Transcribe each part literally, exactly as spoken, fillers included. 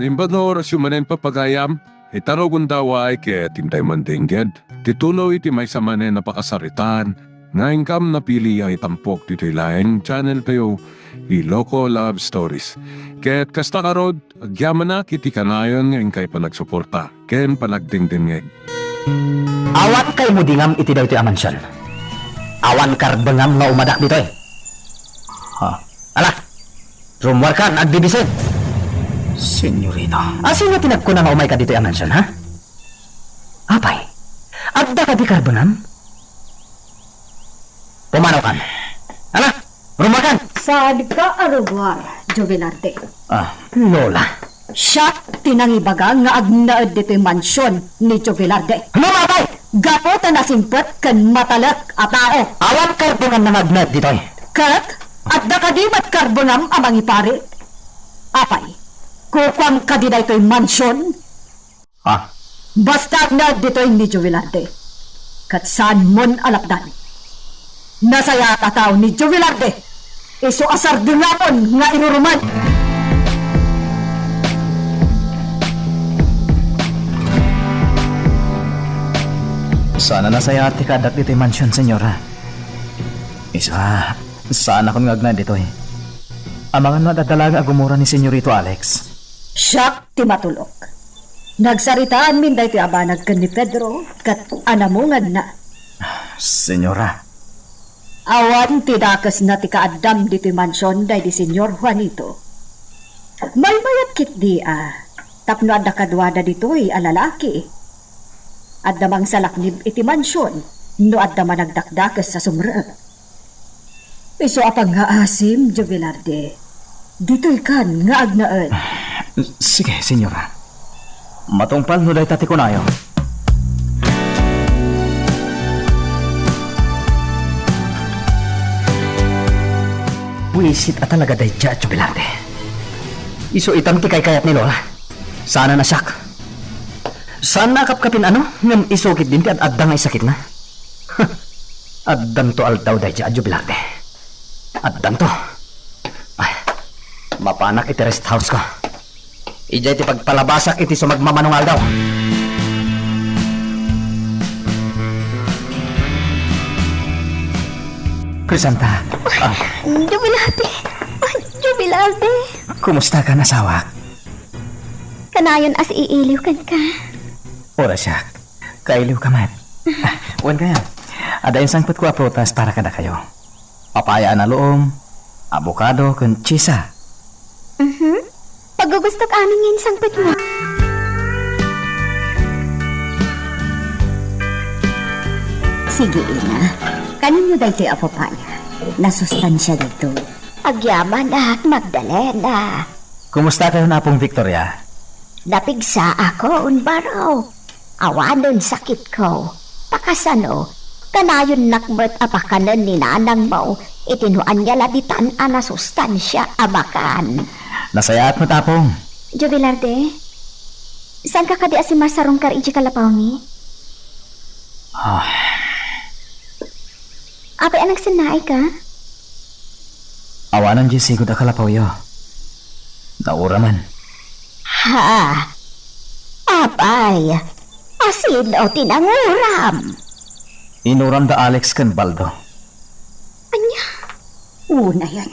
Naimbag nga orasyo manen, papagayam, ita rugonda, uray ket intay mandengngeg ti tuloy ti maysa manen a pakasaritaan nga inkam napili a itampok ditoy laeng channel tayo, Iloko Love Stories. Ket kasta ngarud, agyamanak iti kanayon nga inkay panagsuporta ken panagdengdengngeg. Awan kaimudingam iti daytoy a mansion. Awan karbengam nga umadak ditoy. Ha? Ala, rummuarkan, agbibisin. Senyorita. A, sino ti nagkuna nga umayka ditoy a mansion, ha? Apay, adda kadi karbengam? Pumanaw kan. Ala, rummuarkan. Saanka a rummuar, Joe Velarde. Ah, Lola. Siak ti nangibaga nga agnaed ditoy mansion ni Joe Velarde. Ano, apay? Gapu ta nasingpet ken matalek a tao. Awan karbengam nga agnaed ditoy. Ket adda kadi met karbengam a mangipari? Apay, kukuam kadi daytoy mansion? Ah. Basta agnaed ditoy ni Joe Velarde, ket saanmon a lapdan. Nasayaat a tao ni Joe Velarde, isu a sardengakon nga iruruman. Saan a nasayaat ti kaaddak ditoy mansion, senyora. Isu a, saanakon nga agnaed ditoy. Amangan no adda laeng a gumura ni Senyorito Alex. Siak ti matulok. Nagsaritaanmin daytoy a banag ken ni Pedro ket anamunganna. Senyora. Awan ti dakesna ti kaaddam ditoy mansion daydi Senyor Juanito. Maymayat ketdi a tapno adda kaduada ditoy a lalaki. Adda mangsalaknib iti mansion no adda managdakdakes a sumrek. Isu a pangngaasim, Joe Velarde. Ditoykan nga agnaed. Sige, senyora. Matungpal no dayta ti kunayo. Buisit a talaga dayta, Joe Velarde. Isu itan ti kaykayat ni Lola. Saan a nasiak. Saanna a kapkapin, ano, ngem isu ketdin ti ad-adda nga isakitna. Addanto aldaw dayta, Joe Velarde. Addanto. Ay, mapanak iti rest house ko. Idiay ti pagpalabasak iti sumagmamano nga aldaw. Crisanta. Ah. Joe Velarde. Ah, Joe Velarde. Kumustaka, asawak? Kanayon a siiiliw kenka. Orasyak. Kailiwka met. Ah, wen kaya, adda insangpetko a prutas para kadakayo. Papaya a naluom, abokado, ken tsisa. Mhm. Paggugusto amin nga insangpetmo. Sige, Ina. Kaninyo daytoy a papaya. Nasustansia daytoy. Agyamanak, Magdalena. Kumusta kayo, Apong Victoria? Napigsaakon, baro. Awanen sakitko. Pakasano, kanayonnak met a pakanen ni nanangmo iti no ania la ditan a nasustansia a makan. Nasayaat met, Apong. Joe Velarde, saanka kadi a simmarsarungkar idiay kalapawmi? Ah. Apay a nagsennaayka? Awanen diay sigud a kalapawyo. Nauramen. Ha? Apay, a sino ti nanguram? Inuram da Alex ken Baldo. Ania? Unayen.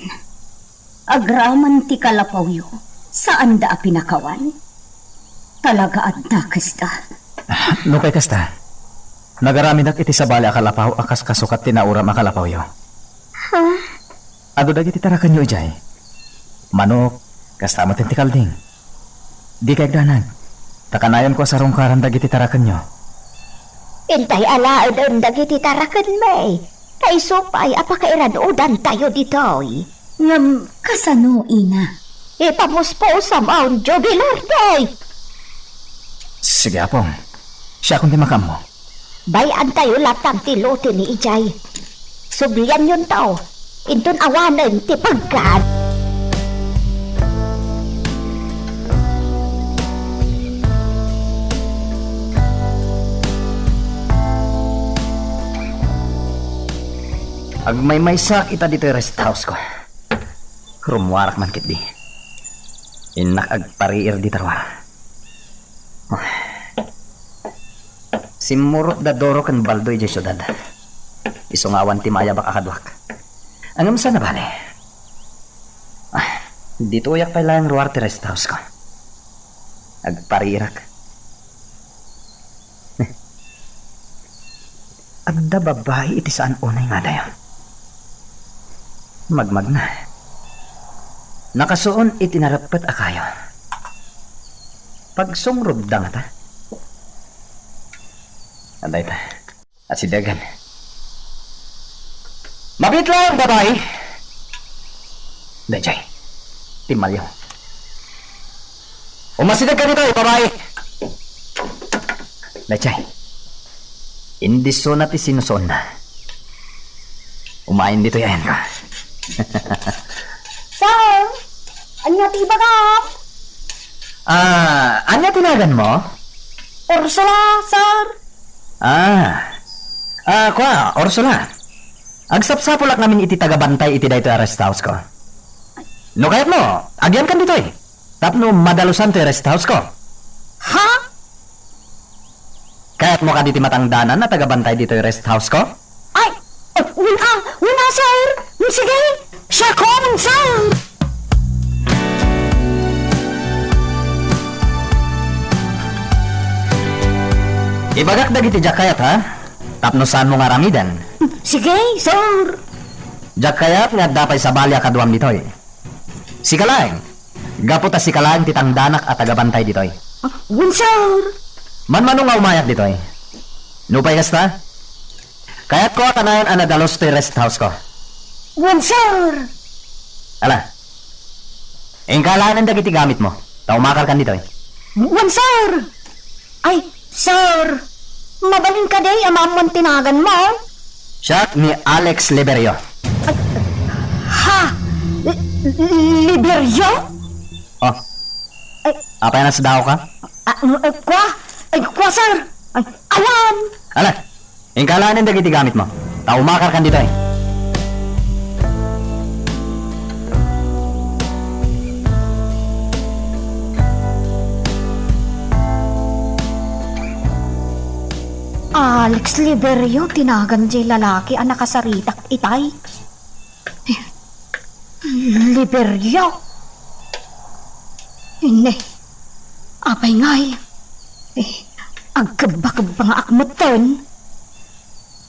Agraman ti kalapawyo, saanda a pinakawan? Talaga a dakesda. No kay kasta, nagaramidak iti sabali a kalapaw a kas kasukat ti nauram a kalapawyo. Ha? Adu dagiti tarakenyo idiay. Manok, kasta met ti kalding. Dika agdanag, ta kanayonko a sarungkaran dagiti tarakenyo. Intay alaen dagiti tarakenmi, ta isu pay a pakairanudantayo ditoy. Ngem kasano, ina? Ipamuspusamon, Joe Velarde! Sige, Apong. Siakon ti makaammo. Bay-antayo latta ti lotemi idiay. Sublianyonto, inton awanen ti pagkan. Agmaymaysaak ita ditoy rest house ko. Rummuarak man ketdi. Innak agpariir dita ruar. Simmurotda Doro ken Baldo idiay siudad. Isu nga awan ti maayabak a kaduak. Ngem saan a bale. Ah, ditoyak pay laeng ruar ti rest house ko. Agpariirak. Adda babbai iti saan unay nga adayo. Magmagna. Nakasuon iti nareppet a kayo. Pagsungrobda ngata. Adda ita. Asidegen. Mabiit laeng, babai. Daydiay. Timmalyo. Umasideg ka ditoy, babai. Daydiay. Indisona ti sinusuonna. Umayen ditoy ayanka. Sir, ania ti ibagam? Ah, ania ti naganmo? Ursula, sir. Ah. Ah, kua, Ursula. Agsapsapulak ngamin iti tagabantay iti daytoy a rest house ko. No kayatmo, agyankan ditoy. Tapno madalusan toy rest house ko. Ha? Kayatmo kadi ti matangdanan a tagabantay ditoy rest house ko? Ay, eh, wen a, wen a, sir. Mm, sige, siakon, sir. Ibagak dagiti diak kayat, ha? Tapno saanmo nga aramiden. Sige, sir. Diak kayat nga adda pay sabali a kaduam ditoy. Sika laeng. Gapu ta sika laeng ti tangdanak a tagabantay ditoy. Ah, wen, sir. Manmano nga umayak ditoy. Nupay kasta, kayatko a kanayon a nadalus toy rest house ko. Wen, sir. Ala. Inka laeng dagiti gamitmo. Ta umakarkan ditoy. Wen, sir. Ay, sir, mabalin kadi a maammoan ti naganmo? Siak ni Alex Liberio. Ay, ha? Li-, Liberio? Oh. Ay. Apay a nasdaaw ka? Ah, mm, ay, kua? Ay, kua, sir? Ay, awan! Ala, inka laeng dagiti gamitmo. Ta umakarkan ditoy. Alex Liberio ti nagan diay lalaki a nakasaritak itay. Liberio. Inne, apay ngay? Eh, agkebba-kebba nga akmetten.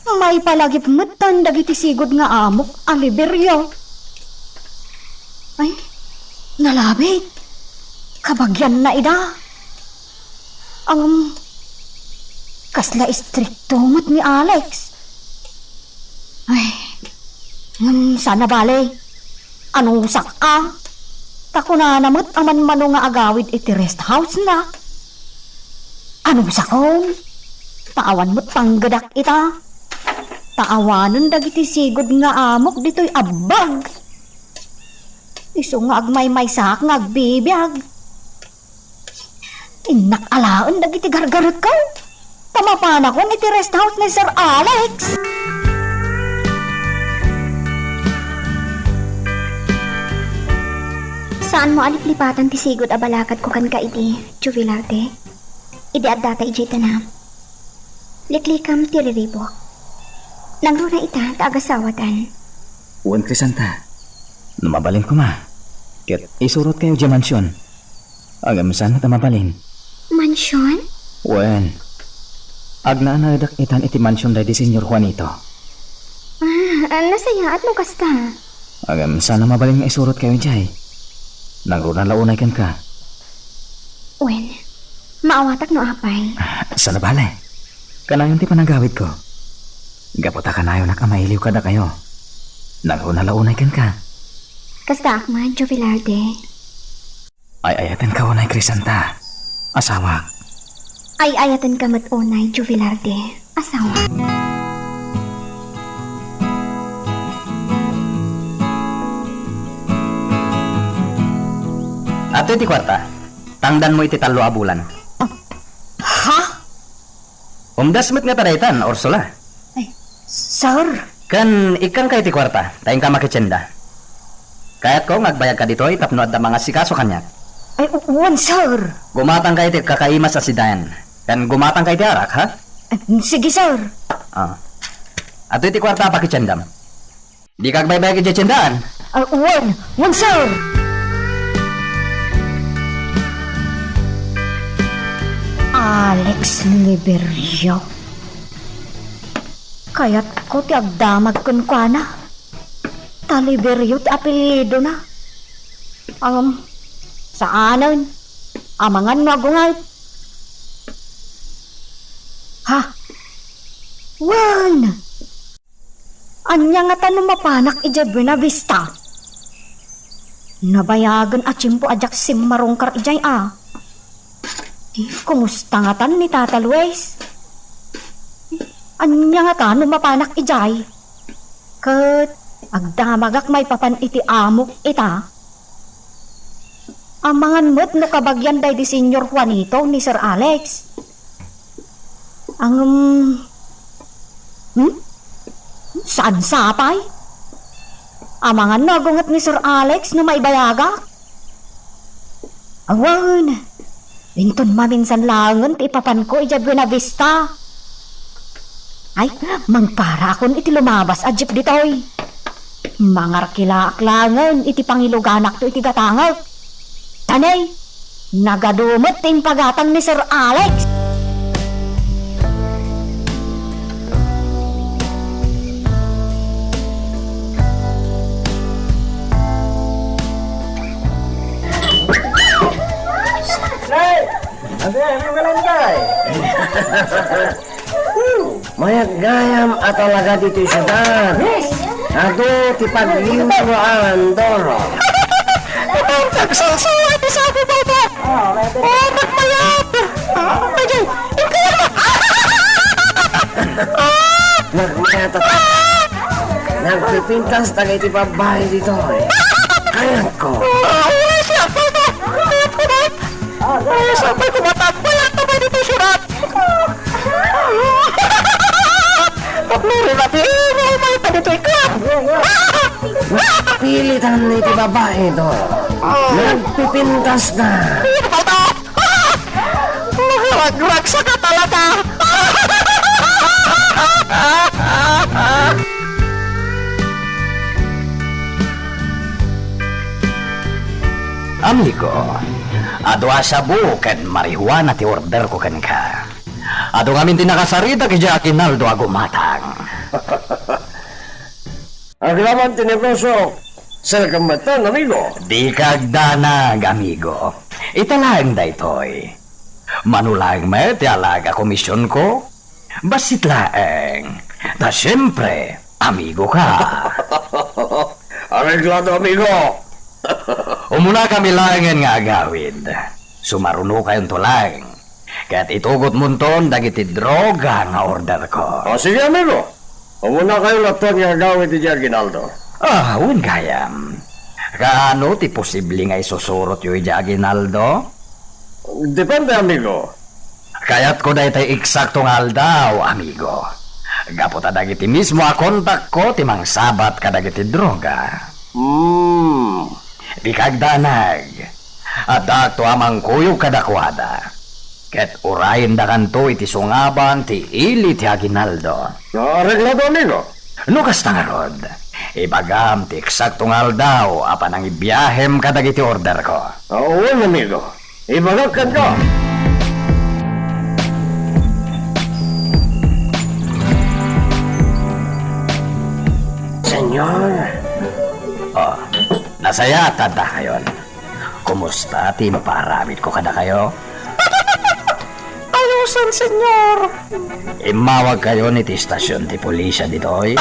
Maipalagip metten dagiti sigud nga amok a Liberio. Ay, nalabit. Kabagianna ida. Ngem, kasla istrikto met ni Alex. Ay, ngem saan a bale. Anusak a. Ta kunana met a manmano nga agawid iti rest house na. Anusakon. Ta awan met panggedak ita. Ta awanen dagiti sigud nga amok ditoy abbag. Isu nga agmaymaysaak nga agbibiag. Innak alaen dagiti gargaretko. Ta mapanakon iti rest house ni Sir Alex. Saanmo a liplipatan ti sigud a balakadko kenka idi, Joe Velarde? Idi addata idiay tanam. Liklikam ti riribuk. Nangruna ita ta agasawatan. Wen, Crisanta. No mabalin koma, ket isurotkayo diay mansion. Ngem saan met a mabalin? Mansion? Wen. Agnaanaedak itan iti mansion daydi Señor Juanito. Ah, nasayaat no kasta. Ngem saan a mabalin nga isurotkayo idiay. Nangruna la unay kenka. Wen, maawatak no apay. Ah, saan a bale. Kanayon ti panagawidko. Gapu ta kanayonak a mailiw kadakayo. Nangruna la unay kenka. Kastaak man, Joe Velarde. Ay-ayatenka unay, Crisanta, asawak. Ay-ayatenka met unay, Joe Velarde, asawak. Adtoy ti kuarta. Tangdanmo iti tallo a bulan. Ha? Umdas met ngata daytan, Ursula. Ay, sir. Ken ikkanka iti kuarta, ta inka makitienda. Kayatko nga agbayagka ditoy tapno adda mangasikaso kaniak. Ay, u-, wen, sir. Gumatangka iti kakaimas a sidan. Ken gumatangka iti arak, ha? Ah, sige, sir. Ah. Adtoy ti kuarta a pakitiendam. Dika agbaybayag idiay tiendaan. Ah, wen, wen, sir. Alex Liberio. Kayatko ti agdamag kenkuana. Ta Liberio ti apelyidona. Ngem, saanen. Amangan no agunget. Ha? Wen! Ania ngata no mapanak idiay Buenavista? Nabayagen a tiempo a diak simmarungkar idiay a. Eh, kumusta ngatan ni Tata Luis? Ania ngata no mapanak idiay? Ket agdamagak maipapan iti amok ita. Amangan met no kabagian daydi Señor Juanito ni Sir Alex. Ngem, hmm? Saan sapay? Amangan no agunget ni Sir Alex no maibayagak? Awan, inton maminsan laengen ti ipapanko idiay Buenavista. Ay, mangparakon iti lumabas a jeep ditoy. Mangarkilaak laengen iti pangiluganakto iti gatangek. Tanay, nagadu met ti impagatang ni Sir Alex. Nay! Ate, ano ka lang, Tay? Mayat gayam a talaga ditoy siudad. Adu ti pagliwliwaan, Doro. Agsalsala ti sapo, Papa. Oh, nagmayat. Ay, ay, ay, Nagmayat a ta-, nagpipintas dagiti babbai ditoy. Kayatko. Ay, sapay ko matagbayat na ba ditoy siudad? Tapno rin natin, umay pa ditoy ka. Napilitan iti babae, Doro. Nagpipintas na. Nakaragragsak ka talaga! Amigo, adu a shabu ken marijuana ti orderko kenka. Adu ngamin ti nakasaritak idiay aginaldo a gumatang. Agraman ti negosio, serkan metten, amigo. Dika agdanag, amigo. Ita laeng daytoy. Mano laeng met ti alaga komisionko. Bassit laeng. Ta siempre, amigo ka. Areglado, amigo. Umunakami laengen nga agawid. Sumarunokayonto laeng. Ket itugotmonton dagiti droga nga orderko. O, sige, amigo. Umunakayo latta nga agawid idiay aginaldo. Ah, wen gayam. Kaano ti posible nga isusurotyo idiay aginaldo? Depende, amigo. Kayatko daytoy eksakto nga aldaw, amigo. Gapu ta dagiti mismo a kontakko ti mangsabat kadagiti droga. Hmm. Dika agdanag. Addaakto a mangkuyog kadakuada. Ket urayendakanto iti sungaban ti ili ti aginaldo. Areglado, amigo. No kasta ngarud, ibagam ti eksakto nga aldaw a panangibiahem kadagiti orderko. Wen, amigo. Ibagak kenka. Señor. Oh, nasayaat ta addakayon. Kumusta ti impaaramidko kadakayo? Ayosen, Señor. Immawagkayon iti estasion ti pulisya ditoy.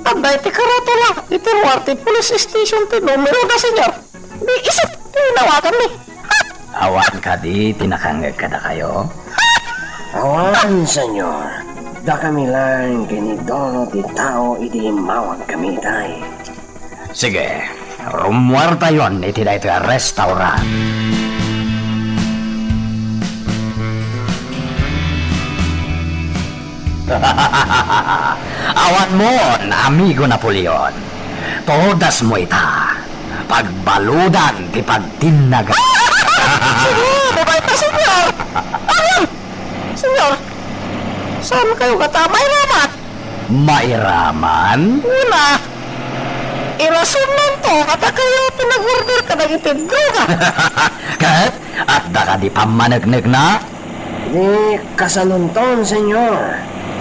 Adda iti karatula iti ruar ti police station ti numero da, Señor. Di isut ti nawaganmi. Awan kadi ti nakangngeg kadakayo? Awan, Señor. Dakami laeng ken ni Doro ti tao idi immawagkami itay. Sige, rummuartayon iti daytoy a restaurant. Awanmon, amigo Napoleon. Todasmo ita. Pagbaludan ti pagtinnagan. Siguro, baita, Senyor. Ayan! Senyor, saan kayo kata mairamat? Mairaman? Una, irasonnanto, kata kayo ti nag-order kadagiti droga. Ket, adda kadi pammaneknekna? Di kasanonton, Senyor.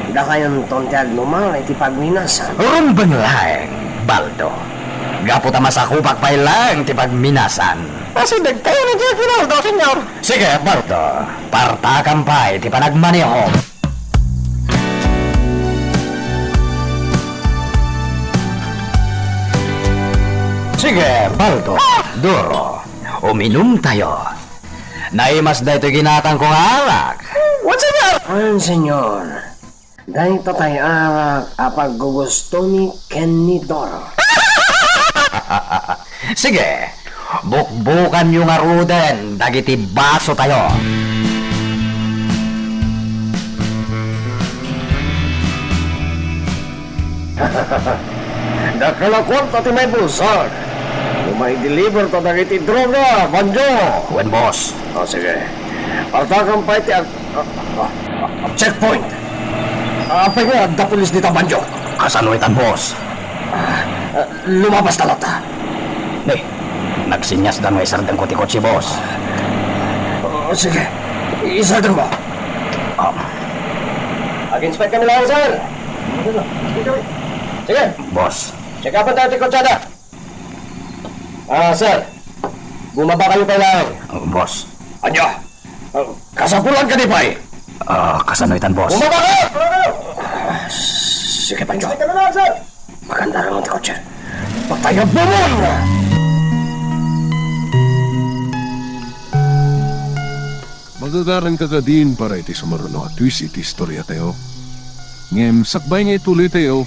Dakayonton ti agnumal iti pagminasan. Rumbeng laeng, Baldo. Gapu ta masakupak pay laeng ti pagminasan. Asidegtayo ni Diego Baldo, Senyor. Sige, Baldo. Partakam pay ti panagmaneho. Sige, Baldo. Ah! Duro. Uminumtayo. Naimas daytoy ginatangko nga arak. Wen, Senyor! Wen, Senyor. Dayta tay arak a paggugustomi ken ni Doro. Sige, bukbukanyo ngaruden dagiti basotayo. Dakkel a kuarta ti maibulsak no maideliver ta dagiti droga, Banjo. Wen, boss. O, sige. Partakam pay ti ag-, ah, ah, ah, checkpoint. Apay nga adda pulis dita, Banjo? Kasano itan, boss? Ah, ah, lumabas ta latta. Ni, nagsinyasda nga isardengko ti kotse, boss. O, sige. Isardengmo. Ah. Ag-inspect kami laeng, sir. Sige. Boss. Check-upan tayo ti kotsada. Ah, sir. Bumaba kayo pay laeng. Oh, boss. Ania? Ah, kasapulan kadi pay? Ah, kasano itan, boss? Bumaba ka! Ah, sige, Pancho. Sige, sir. Maganda raman ti kotse. Patay a bumon! Magagaranka kadin para iti sumaruno a twist iti istoriatayo. Ngem sakbay nga ituloytayo,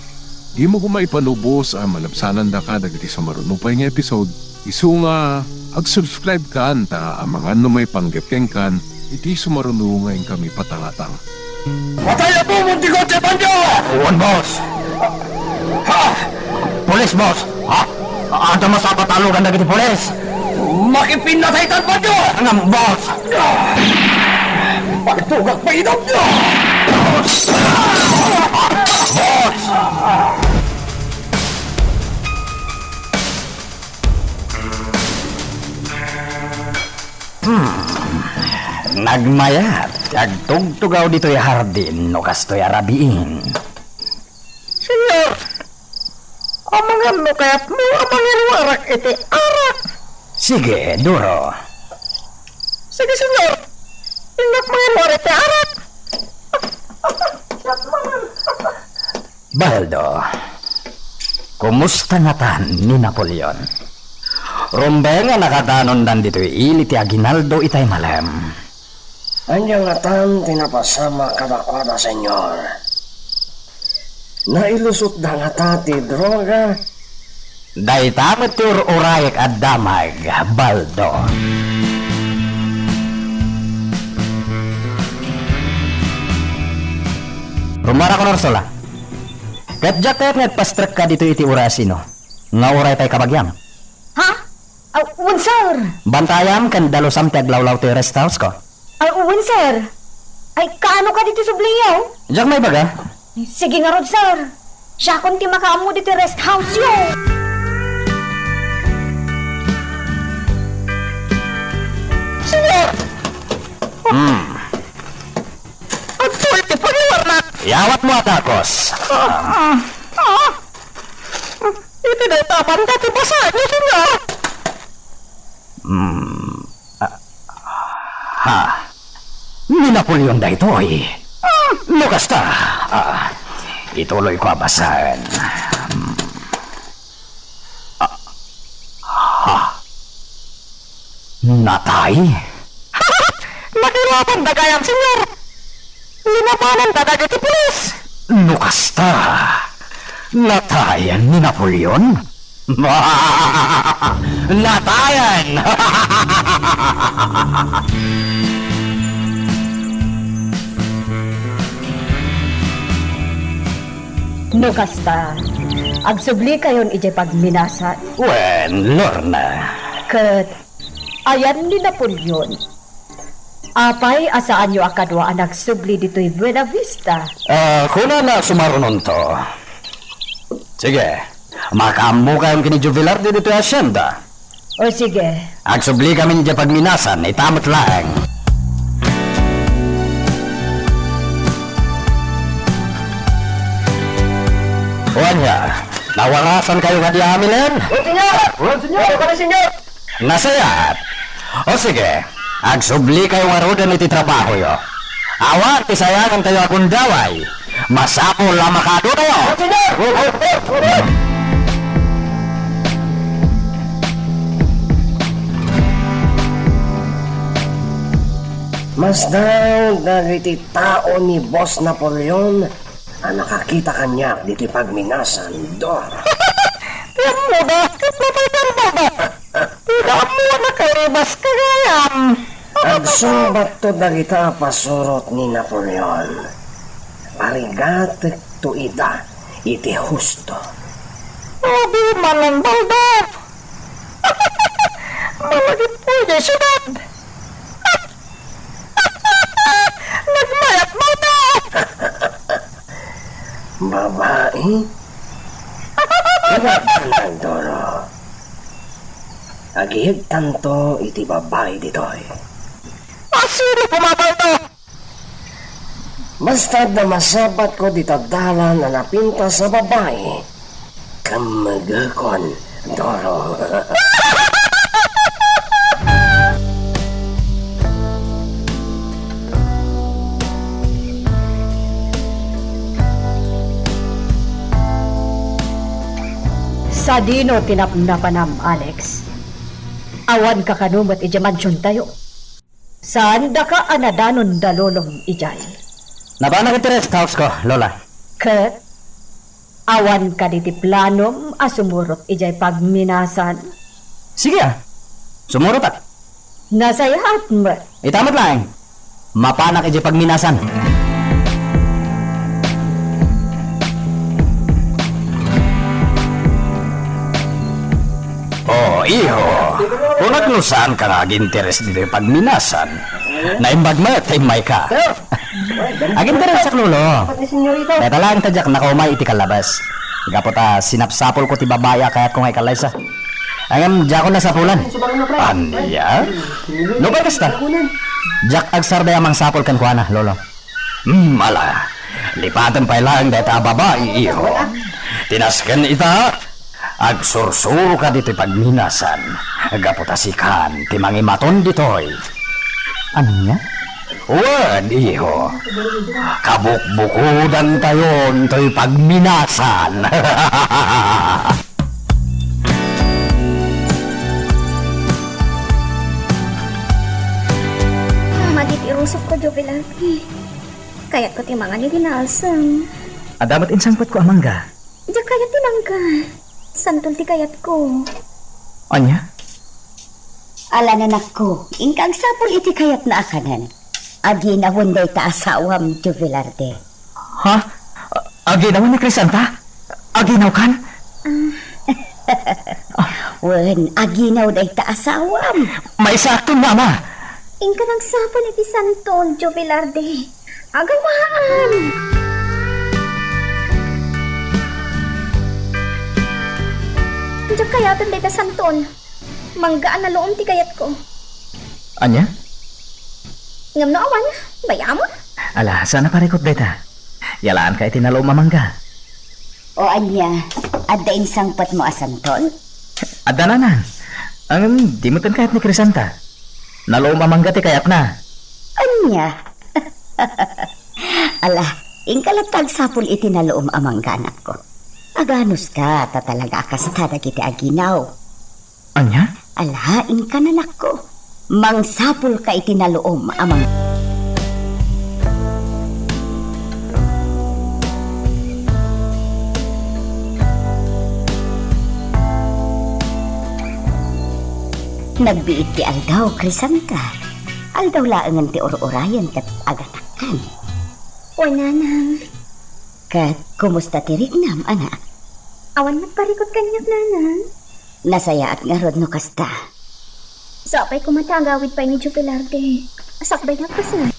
dimo koma ipalubos a malabsanandaka dagiti sumaruno pay nga episode. Isu nga ag-subscribe kan ta amangan no maipanggep kenkan iti sumaruno nga inkami patangatang. Patay a bumon ti kotse, Pancho! Wen, boss. Ha? Pulis, boss. Ha? Adda masapatalugan dagiti pulis. Makipinnatay tan, Pancho! Ngem, boss. Pagtugak pay inam. Boss! Boss! Hmm. Nagmayat, agtugtugaw ditoy hardin no kastoy a rabiin. Senyor, amangan no kayatmo a mangiruarak iti arak. Sige, Duro. Sige, Senyor. Ingnak mangiruarak iti arak. Baldo, kumusta ngatan ni Napoleon? Rumbeng a nakadanondan ditoy ili ti aginaldo itay malem. Ania ngatan ti napasamak kadakuada, Senyor? Nailusotda ngata ti droga? Dayta met ti ur-urayek a damag, Baldo. Rumarak, Ursula. Ket diak kayat nga ipastrekka ditoy iti orasino nga uray pay kabagiam. Ha? Ah, wen, sir. Bantayam ken dalusam ti aglawlaw ti rest house ko. Ah, wen, sir. Ay, kaano kadi ti subliyo? Diak maibaga. Sige ngarud, sir. Siakon ti makaammo ditoy rest house yo. Senyor! Hmm. Adtoy ti pangiwarnak. Yawatmo a takos. Ah, ah, ah. Iti dayta banda ti basaenyo, Senyor. Hmm. Ah, ha. Ni Napoleon daytoy. Ah, no kasta, ah, ituloyko a basaen. Hmm. Ah, ha. Natay? Nakilabanda gayam, Senyor. Linabananda dagiti pulis. No kasta, natayan ni Napoleon? Natayan! No kasta, Agsublikayon idiay pagminasan. Wen, Lorna. Ket ayan ni Napoleon. Apay a saanyo a kadua a nagsubli ditoy Buena Vista? Ah, kunana a sumarunonto. Sige, makaammokayon ken ni Jovelarde ditoy hacienda. O sige. Agsubli kami idiay pagminasan, ita met laeng. O ania, nawarasankayo kadi amin? Wen, señor! Wen, señor! Wen, señor! Nasayaat. O sige, agsublikayo ngaruden iti trabahoyo. Awan ti sayangantayo a gundaway. Masapul a makaadunkayo. Masdang dagiti tao ni Boss Napoleon a nakakita kaniak ditoy pagminasan, Dor. Ti ammoda, ket natay ti ammoda. Ti ammoda, nakaribas ka gayam. Agsungbatto dagita a pasurot ni Napoleon. Parigatekto ida iti husto. Abi manen, Baldo. Malagip ko idiay siudad. Nagmayat, Baldo. Babai? Inagdanan, Doro. Agihigtanto iti babai ditoy. Asino koma, Baldo? Basta adda masabatko dita dalan a napintas a babai, kammegekon, Doro. Sadino ti napnapanam, Alex? Awanka kano met idiay mansiontayo? Saandaka a nadanon da lolom idiay? Napanak iti rest house ko, Lola. Ket awan kadi ti planom a sumurot idiay pagminasan? Sige a. Sumurotak. Nasayaat met. Ita met laeng. Mapanak idiay pagminasan. Oh, iho. Kunak no saanka nga aginteres ditoy pagminasan. Naimbag met, immayka. Aginteresak, Lolo. Dayta laeng ta diak nakaumay iti kallabas. Gapu ta sinapsapulko ti babai a kayatko nga ikallaysa. Ngem diakon nasapulan. Ania? Nupay kasta, diak agsardeng a mangsapul kenkuana, Lolo. Hmm, ala. Lipatem pay laeng dayta a babai, iho. Ti nasken ita, agsursuroka ditoy pagminasan. Gapu ta sikan ti mangimaton ditoy. Ania? Wen, iho. Kabukbukodantayon toy pagminasan. Madi ti urosopko, Jovelarte. Kayatko ti mangan iti naalsem. Adda met insangpetko a mangga. Diak kayat ti mangga. Santol ti kayatko. Ania? Ala, nanakko, inka agsapul iti kayatna a kanen. Aginawen dayta asawam, Jovelarte. Ha? Aginawen ni Crisanta? Aginawkan? Ah. Wen, aginaw dayta asawam. Maisakton, Mama. Inka agsapul iti santol, Jovelarte. Agawaan! Diak kayaten dayta santol. Mangga a naluom ti kayatko. Ania? Ngem no awan, bay-am? Ala, saan a parikut dayta. Yalaanka iti naluom a mangga. O ania, adda insangpetmo a santol? Adda, nanang. Ngem di met kayat ni Crisanta. Naluom a mangga ti kayatna. Ania? Ala, inka latta agsapul iti naluom a mangga, anakko. Aganuska ta talaga a kasta dagiti aginaw. Ania? Ala, inka, nanakko. Mangsapulka iti naluom a mang- Nagbiit ti aldaw, Crisanta. Aldaw laengen ti ur-urayen ket agatakkan. Wen, nanang. Ket kumusta ti riknam, anak? Awan met parikut kaniak, Nanang. Nasayaat ngarud no kasta. Sapay koma ta agawid pay ni Joe Velarde. Sakbay nga agpasay.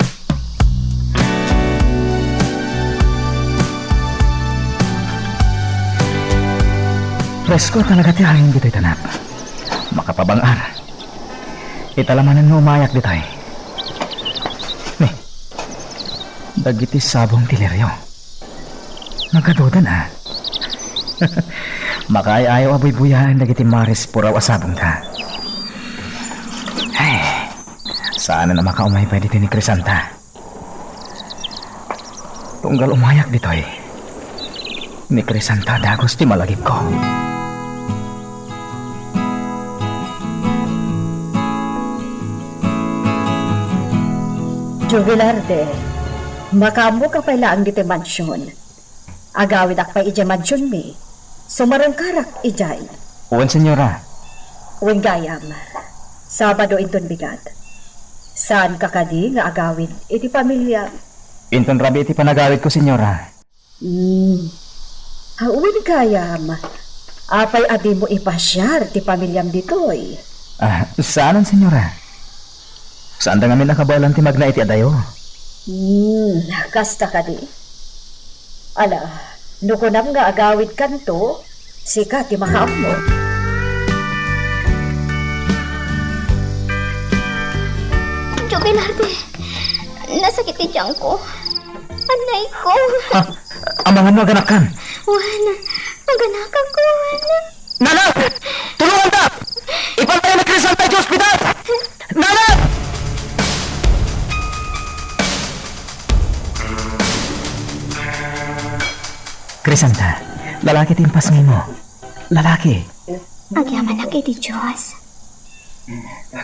Presko talaga ti hangin ditoy, anak. Makapabang-ar. Ita la manen nga umayak ditoy. Ni, dagiti sabong ti lirio. Nagadudan, a. Makaay-ayo a buybuyaen dagiti maris puraw a sabongda. Ay, saan a makaumay pay ditoy ni Crisanta. Tunggal umayak ditoy, ni Crisanta dagus ti malagipko. Joe Velarde, makaammoka pay laeng ditoy mansion. Agawidak pay idiay mansionmi. Sumarungkarak idiay. Wen, senyora. Wen gayam. Sabado inton bigat. Saanka kadi nga agawid iti pamiliam? Inton rabii ti panagawidko, senyora. Hmm. Ah, wen gayam. Apay a dimo ipasiar ti pamiliam ditoy? Ah, saanen, senyora. Saanda ngamin a kabaelan ti magna iti adayo. Hmm, kasta kadi? Ala, no kunam nga agawidkanto, sika ti makaammo. Joe Velarde, nasakit ti tiangko. Anayko. Ha? Amangan no aganakkan? Wen, aganakak, wen. Nanang! Tulonganta! Ipantayo ni Crisanta idiay ospital! Nanang! Crisanta, lalaki ti impasngaymo. Lalaki. Agyamanak iti Dios.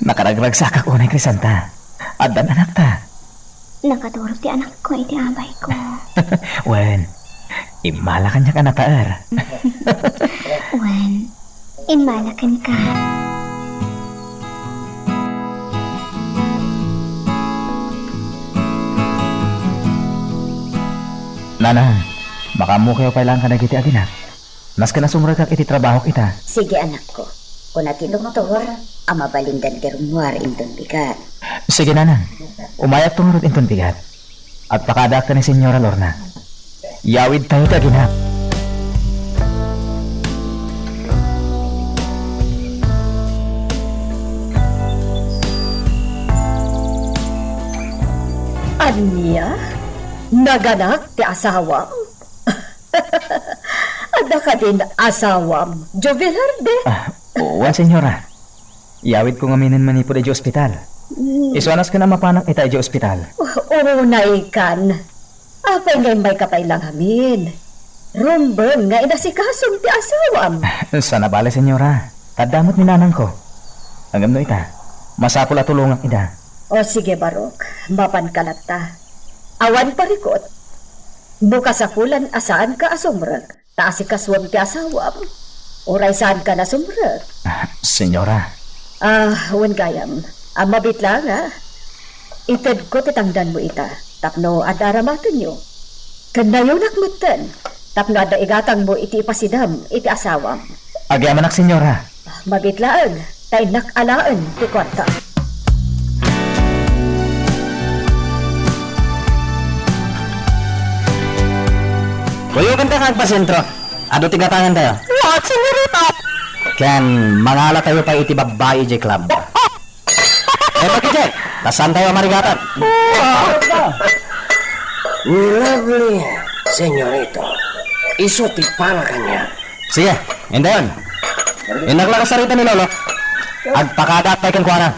Nakaragragsakak unay, Crisanta. Addan anakta. Nakaturog ti anakko iti abayko. Wen, immala kaniak a nataer. Wen, immala kenka. Nanang, makaammokayo pay laeng kadagiti aginak? Nasken a sumrekak iti trabahok ita. Sige, anakko. Kuna ti doktor a mabalindan ti rummuar inton bigat. Sige, nanang. Umayakto ngarud inton bigat. Agpakadaak ken ni Senyora Lorna. Yawidtayo ti aginak. Ania? Naganak ti asawam? Adda kadin asawam, Joe Velarde? Ah, wen, senyora. Iyawidko ngaminen manipud idiay ospital. Hmm. Isu a nasken a mapanak ita idiay ospital. Urunaykan. Apay nga immayka pay la ngamin? Rumbeng nga inasikasong ti asawam. Saan a bale, senyora. Tadda met ni nanangko. Ngem no ita, masapul a tulongak ida. O sige, Barok. Mapanka latta. Awan parikut. No kasapulan a saanka a sumrek, ta asikasuem ti asawam. Uray saanka a sumrek. Ah, senyora. Ah, wen gayam. Ah, mabiit laeng, a. Itedko ti tangdanmo ita, tapno adda aramatenyo. Ken nayonak metten, tapno adda igatangmo iti ipasidam iti asawam. Agyamanak, senyora. Mabiit laeng, ta innak alaen ti kuarta. Kuyogenta nga agpasentro. Adu ti gatangantayo. What, senyorita? Ken mangalatayo pay iti babbai idiay club. Eh, bakit, Jack? Ta saantayo a marigatan. Ni Lovely, senyorito. Isu ti para kaniak. Sige, indayon. Innak la kasarita ni Lolo. Agpakadaak pay kenkuana.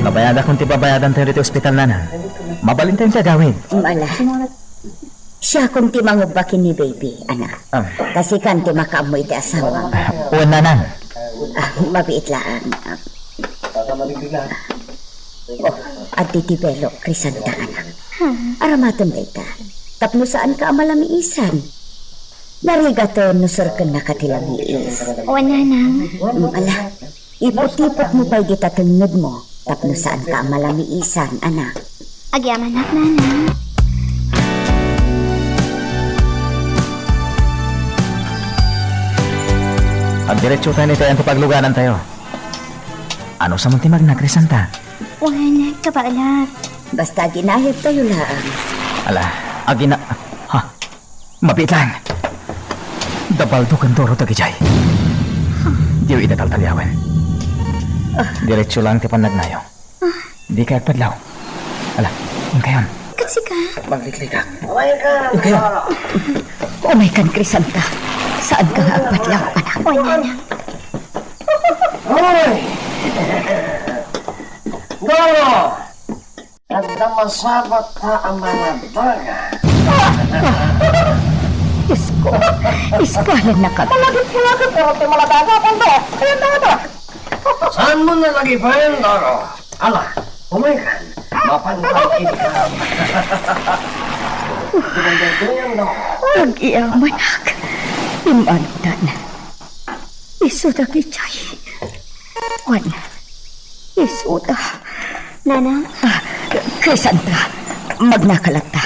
Nabayadakon ti babayadantayo ditoy ospital, nanang. Mabalintayon ti agawid. Ala. Siakon ti mangubba ken ni baby, anak. Ah. Ta sikan ti makaammo iti asawam. Wen, nanang. Ah, mabiit laeng. Oh, addi ti belok, Crisanta, anak. Ha? Aramaten dayta. Tapno saanka a malamiisan. Narigaten no serkennaka ti lamiis. Wen, nanang. Mm, ala, iputipotmo pay dita tengngedmo. Tapno saanka a malamiisan, anak. Agyamanak, Nana. Agdiretso tayo ni tayan ti pagluganantayo. Ano sa man ti magna, Crisanta? Wen, kabaelak. Basta aginayabtayo laeng. Ala, agina-, ha? Mabiit laeng. Dabaldo ken Doro dagidiay. Diyo ida taltaliawen. Diretso laeng ti pannagnayo. Dika agpadlaw. Ala, inkayon. Ket sika? Magliklikak. Inkayon. Umaykan, Crisanta. Saanka nga agpadlaw, anak. Wen, Nana. Hoy! Doro! Adda masabatta a maladaga. Diosko, iskalannaka. Malagip-malagip, pero ti maladaga, Doro. Kaya na ba? Saanmo nalagipen, Doro? Ala, umaykan. Mapantan iti kaam. Dumagdagduyang, Doro. Agyamanak. Immanudan. Isu dagidiay. Wen, isuda. Nana? Ah, Crisanta, magnaka latta.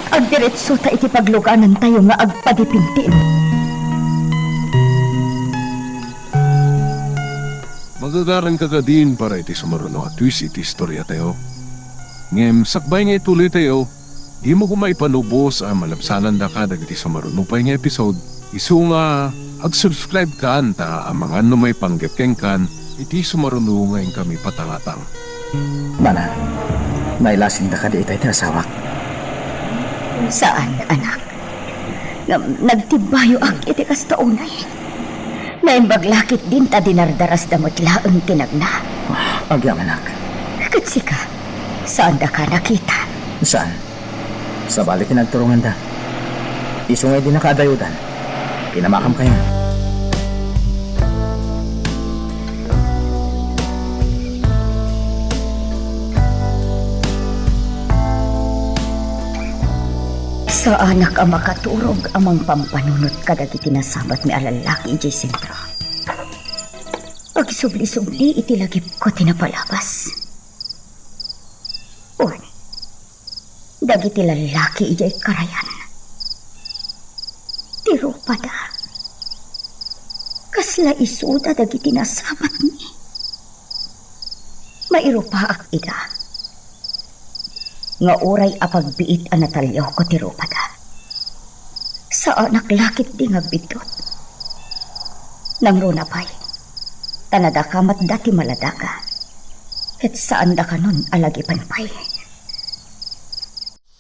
Agdiretsota iti pagluganantayo nga agpadipintin. Magagaranka kadin para iti sumaruno a twist iti istoriatayo. Ngem sakbay nga ituloytayo, dimo koma ipalubos a malabsanandaka dagiti sumaruno pay nga episode, isu nga ag-subscribe kan ta amangan no maipanggep kenkan iti sumaruno nga inkami patangatang. Nana, nailasingda kadi itay ti asawak? Saan, anak. Ngem nagtimbayoak iti kasta unay. Naimbag la ketdin ta dinardarasda met laeng ti nagna. Agyamanak. Ket sika, saandaka a nakita? Saan? Sabali ti nagturonganda. Isu nga idi nakaadayodan, kinamakamkayo. Saanak a makaturog a mangpampanunot kadagiti nasabatmi a lallaki idiay sentro. Agsubli-subli iti lagipko ti napalabas. Wen, dagiti lallaki idiay karayan. Ti rupada. Kasla isuda dagiti nasabatmi. Mairupaak ida. Nga uray apagbiit a nataliawko ti rupada. Saanak la ketdi nga agbiddut. Nangruna pay, ta nadakamatda ti maladaga, ket saandakanon a lagipen pay.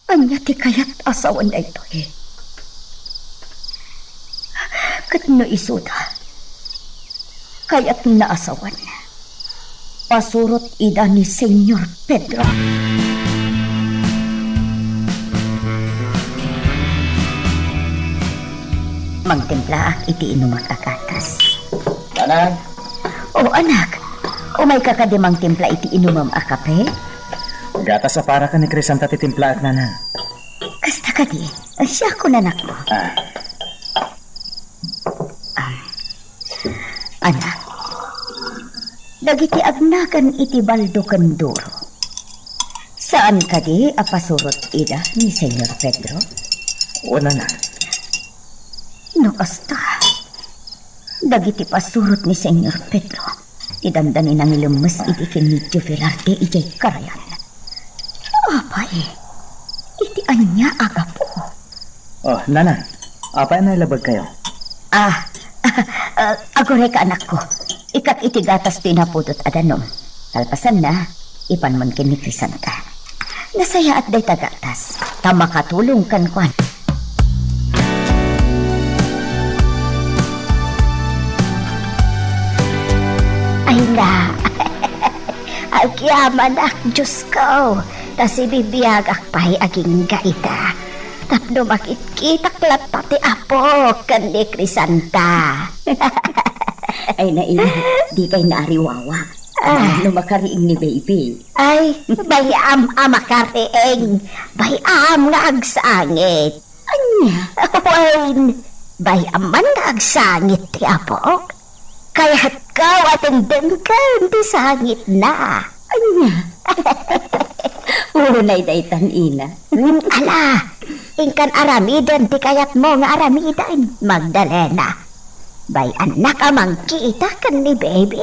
Ania ti kayat a sawen daytoy? Ket no isuda, kayatna a sawen, pasurot ida ni Señor Pedro. Mangtimplaak iti inumak a gatas. Nanang! O, anak, umayka kadi mangtimpla iti inumem a kape? Gatas a para ken ni Crisanta ti timplaak, Nanang. Kasta kadi, siak, anakko. Ah. Ah. Anak, dagiti agnagan iti Baldo ken Doro, saan kadi a pasurot ida ni Señor Pedro? Wen, Nanang. No kasta, dagiti pasurot ni Señor Pedro, ti dandani nangilemmes idi ken ni Joe Velarde idiay karayan. Apay, iti ania a gapu? Oh, Nanang, apay a nailabagkayo? Ah, ah, agurayka, anakko. Ikkak iti gatas ti napudot a danum. Kalpasanna, ipanmon ken ni Crisanta. Nasayaat dayta gatas, ta makatulong kenkuan. Ay na, agyamanak, Diosko, ta sibibiagak pay agingga ita. Tapno makitkitak latta ti Apo ken ni Crisanta. Ay, naina, dikay naariwawa. Ah. No makariing ni baby. Ay, bay-am a makariing. Bay-am nga agsangit. Ania? Wen, bay-am man nga agsangit ti Apo. Kayatko a tengdengken ti sangitna. Ay, Unay daytan, ina. Hmm, ala, inkan aramiden ti kayatmo nga aramiden, Magdalena. Bay-annak a mangkita ken ni baby.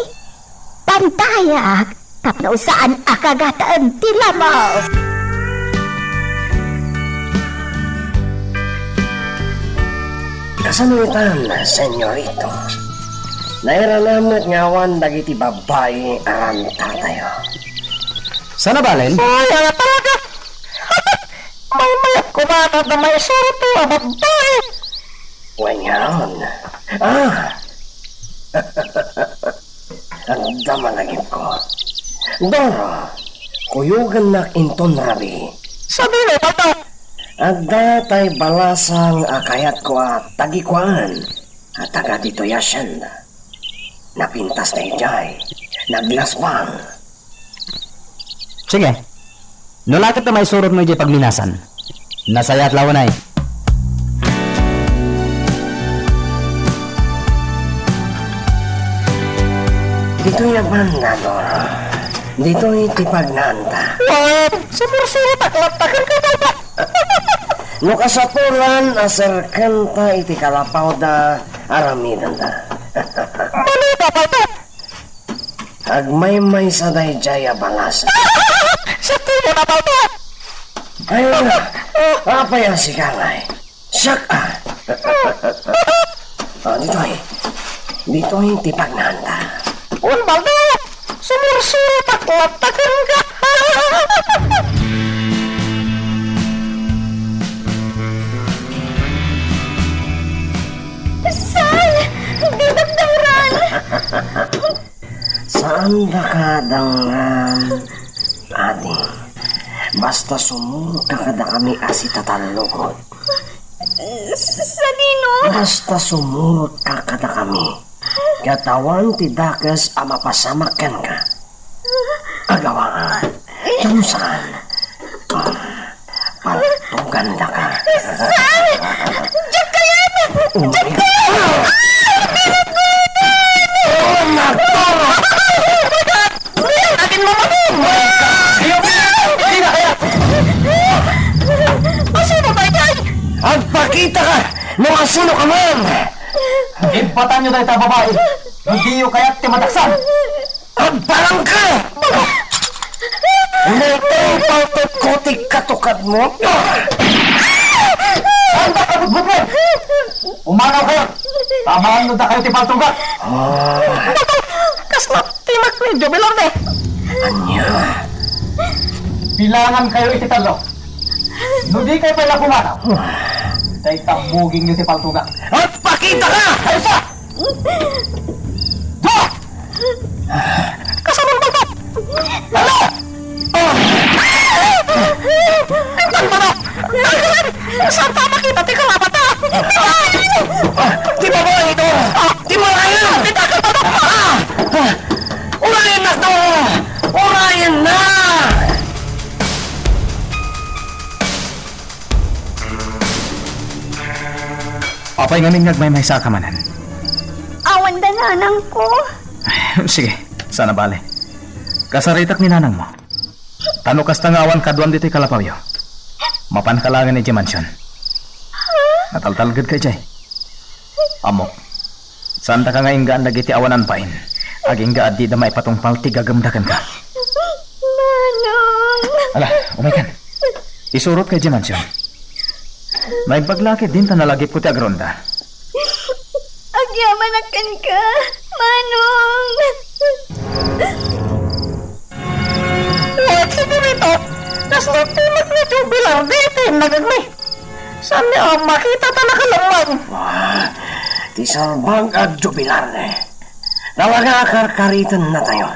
Pantayak tapno saan a kagaten ti lamo. Kasano itan, senyorito? Nairana met nga awan dagiti babbai a rantatayo. Saan a balen? Ay, ala talaga! Maymayat ko man adda maisuroto a babbai! Wen ngarud. Ah! Adda malagipko. Doro, kuyogennak inton rabii. Sadino, Baldo? Adda tay balasang a kayatko a tagikuan a taga ditoy a hacienda. Napintas daydiay, naglasbang. Sige. No la ket ta maisurotmo idiay pagminasan, nasayaat la unay. Ditoy a banda, Doro. Ditoy ti pagnaanta. Wen, sumursurotak latta kenka, Baldo. No kasatolan a serkenta iti kalapawda, aramidenta. Mano, Baldo? Agmaymaysa daydiay a balas. Siak ti immuna, Baldo! Ay, apay a sika ngay? Siak a. Ah, ditoy. Ditoy ti pagnaanta. Wen, Baldo! Sumursurotak latta kenka! Saan? Ditak dangran! Saandaka dangran, adi. Basta sumurotka kadakami a sitatallukot. S-, sadino? Basta sumurotka kadakami, ket awan ti dakes a mapasamak kenka. Agawaan. Ta no saan, paltogandaka. Saan? Diak kayat! Diak kayat! Ay, pinagkutan! Oh, nagturo! Bilang akin mo magun! Ayaw, ayaw, ayaw, ayaw. Asino ba yan? Agpakita ka no asino ka man! Ibbatan yo dayta babai. No diyo kayat ti madaksan. Agparang ka! Nagtay paltogko ti katukadmo. Saan ka kabutbutbot? Umanaw kayo! Tamaan no dakayo ti paltogak! Ah. Kasla ti makni Jubilar, eh. Ania? Bilangan kayo iti tallo. No di kayo pala pumanaw, dayta buging yo ti paltogak. Agpakita ka! Ay, sa! Dua! Kasano ang balbal? Ano? Intan mo na! Saan pa makita ti kalaban ta? Ti babai ito! Ti malayan! Ah! Urayan na to! Urayan na! Apay ngamin nga agmaymaysa ka manen? Awan da nanangko. Sige, saan a bale. Kasaritak ni nanangmo. Ta no kasta nga awan kaduam ditoy kalapawyo, mapanka laengen idiay mansion. Nataltalgedka idiay. Ammok, saandaka nga inggaan dagiti awanan bain, agingga a dida maipatungpal ti gagemda kenka. Manong! Ala, umaykan. Isurotka idiay mansion. Naimbag la ket dinta nalagipko ti agronda. Agyamanak kenka, Manong! Wen, sigurito, kasla ti makni Jubilar daytoy nagagmi. Saan a makita ta nakalemmeng. Ah, ti salbag a Jubilar, eh. Talaga a karkaritennatayo.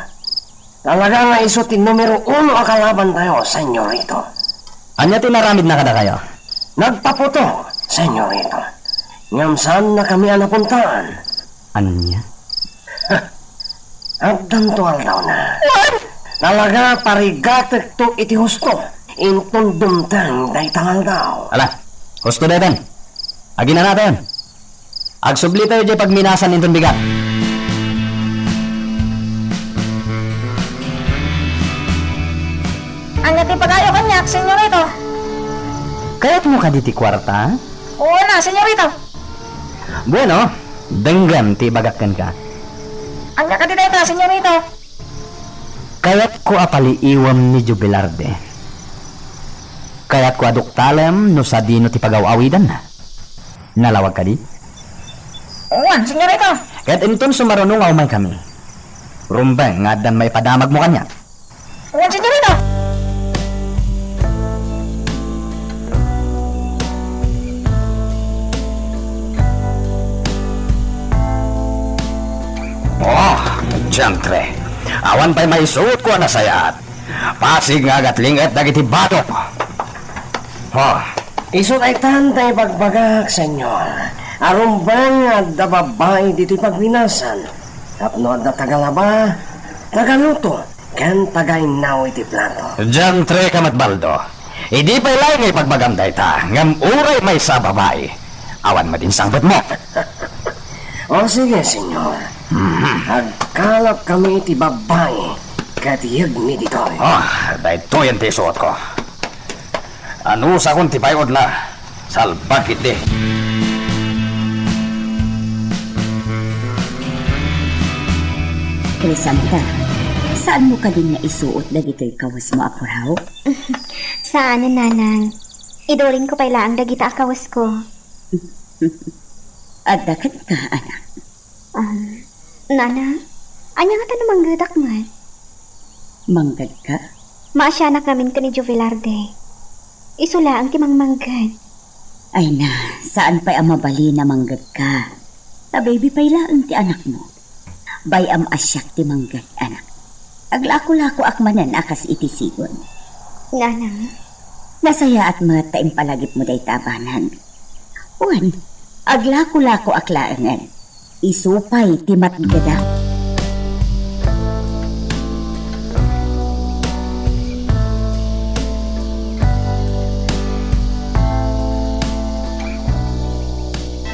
Talaga nga isu ti numero uno a kalabantayo, senyorito. Ania ti naramidna kadakayo? Nagpaputok, senyorito. Ngem saannakami a napuntaan. Ania? Addanto aldawna. Talaga, parigatekto iti husto. Inton dumteng dayta nga aldaw. Ala, husto daytan. Aginanatayon. Agsublitayo diay pagminasan inton bigat. Ania ti pagayo kaniak, senyorito? Kayatmo kadi ti kuarta? Uuna, senyorito. Bueno, denggem ti ibagak kenka. Ania kadi dayta, senyorito? Kayatko a paliiwem ni Jubilarde. Kayatko a duktalem no sadino ti pagaw-awidanna. Nalawag kadi? Wen, senyorito. Ket inton sumaruno nga umaykami, rumbeng nga addan maipadamagmo kaniak. Wen, senyorito. Oh, diantre. Awan pay maisuotko a nasayaat. Pasig nga agatling-et dagiti badok. Oh. Isu daytan ti ibagbagak, senyor. A rumbeng nga adda babbai ditoy pagminasan. Tapno adda tagalaba, tagaluto, ken tagainnaw iti plato. Diantre ka met, Baldo. Idi pay laeng nga ibagbagam dayta, ngem uray maysa a babai, awan met insangpetmo. O sige, senyor. Mhm. Agkalapkami iti babbai ket yegmi ditoy. Ah, daytoyen ti isuotko. Anusakon ti pay-odna. Salbag ketdi. Crisanta, saanmo kadin nga isuot dagitoy kawesmo a puraw? Saan, nanang. Iduringko pay laeng dagita a kawesko. Adda kenka, anak. Um, Nana, ania ngata no manggedak met? Manggedka? Maasianak ngamin ken ni Jovelarde. Isu laeng ti mangmangged. Ay na, saan pay a mabalin a manggedka. Ta baby pay laeng ti anakmo. Bay-am a siak ti mangged, anak. Aglakolakoak manen a kas iti sigon. Nana. Nasayaat met ta impalagipmo dayta a banag. Wen, aglakolakoak laengen. Isu pay ti matgedak.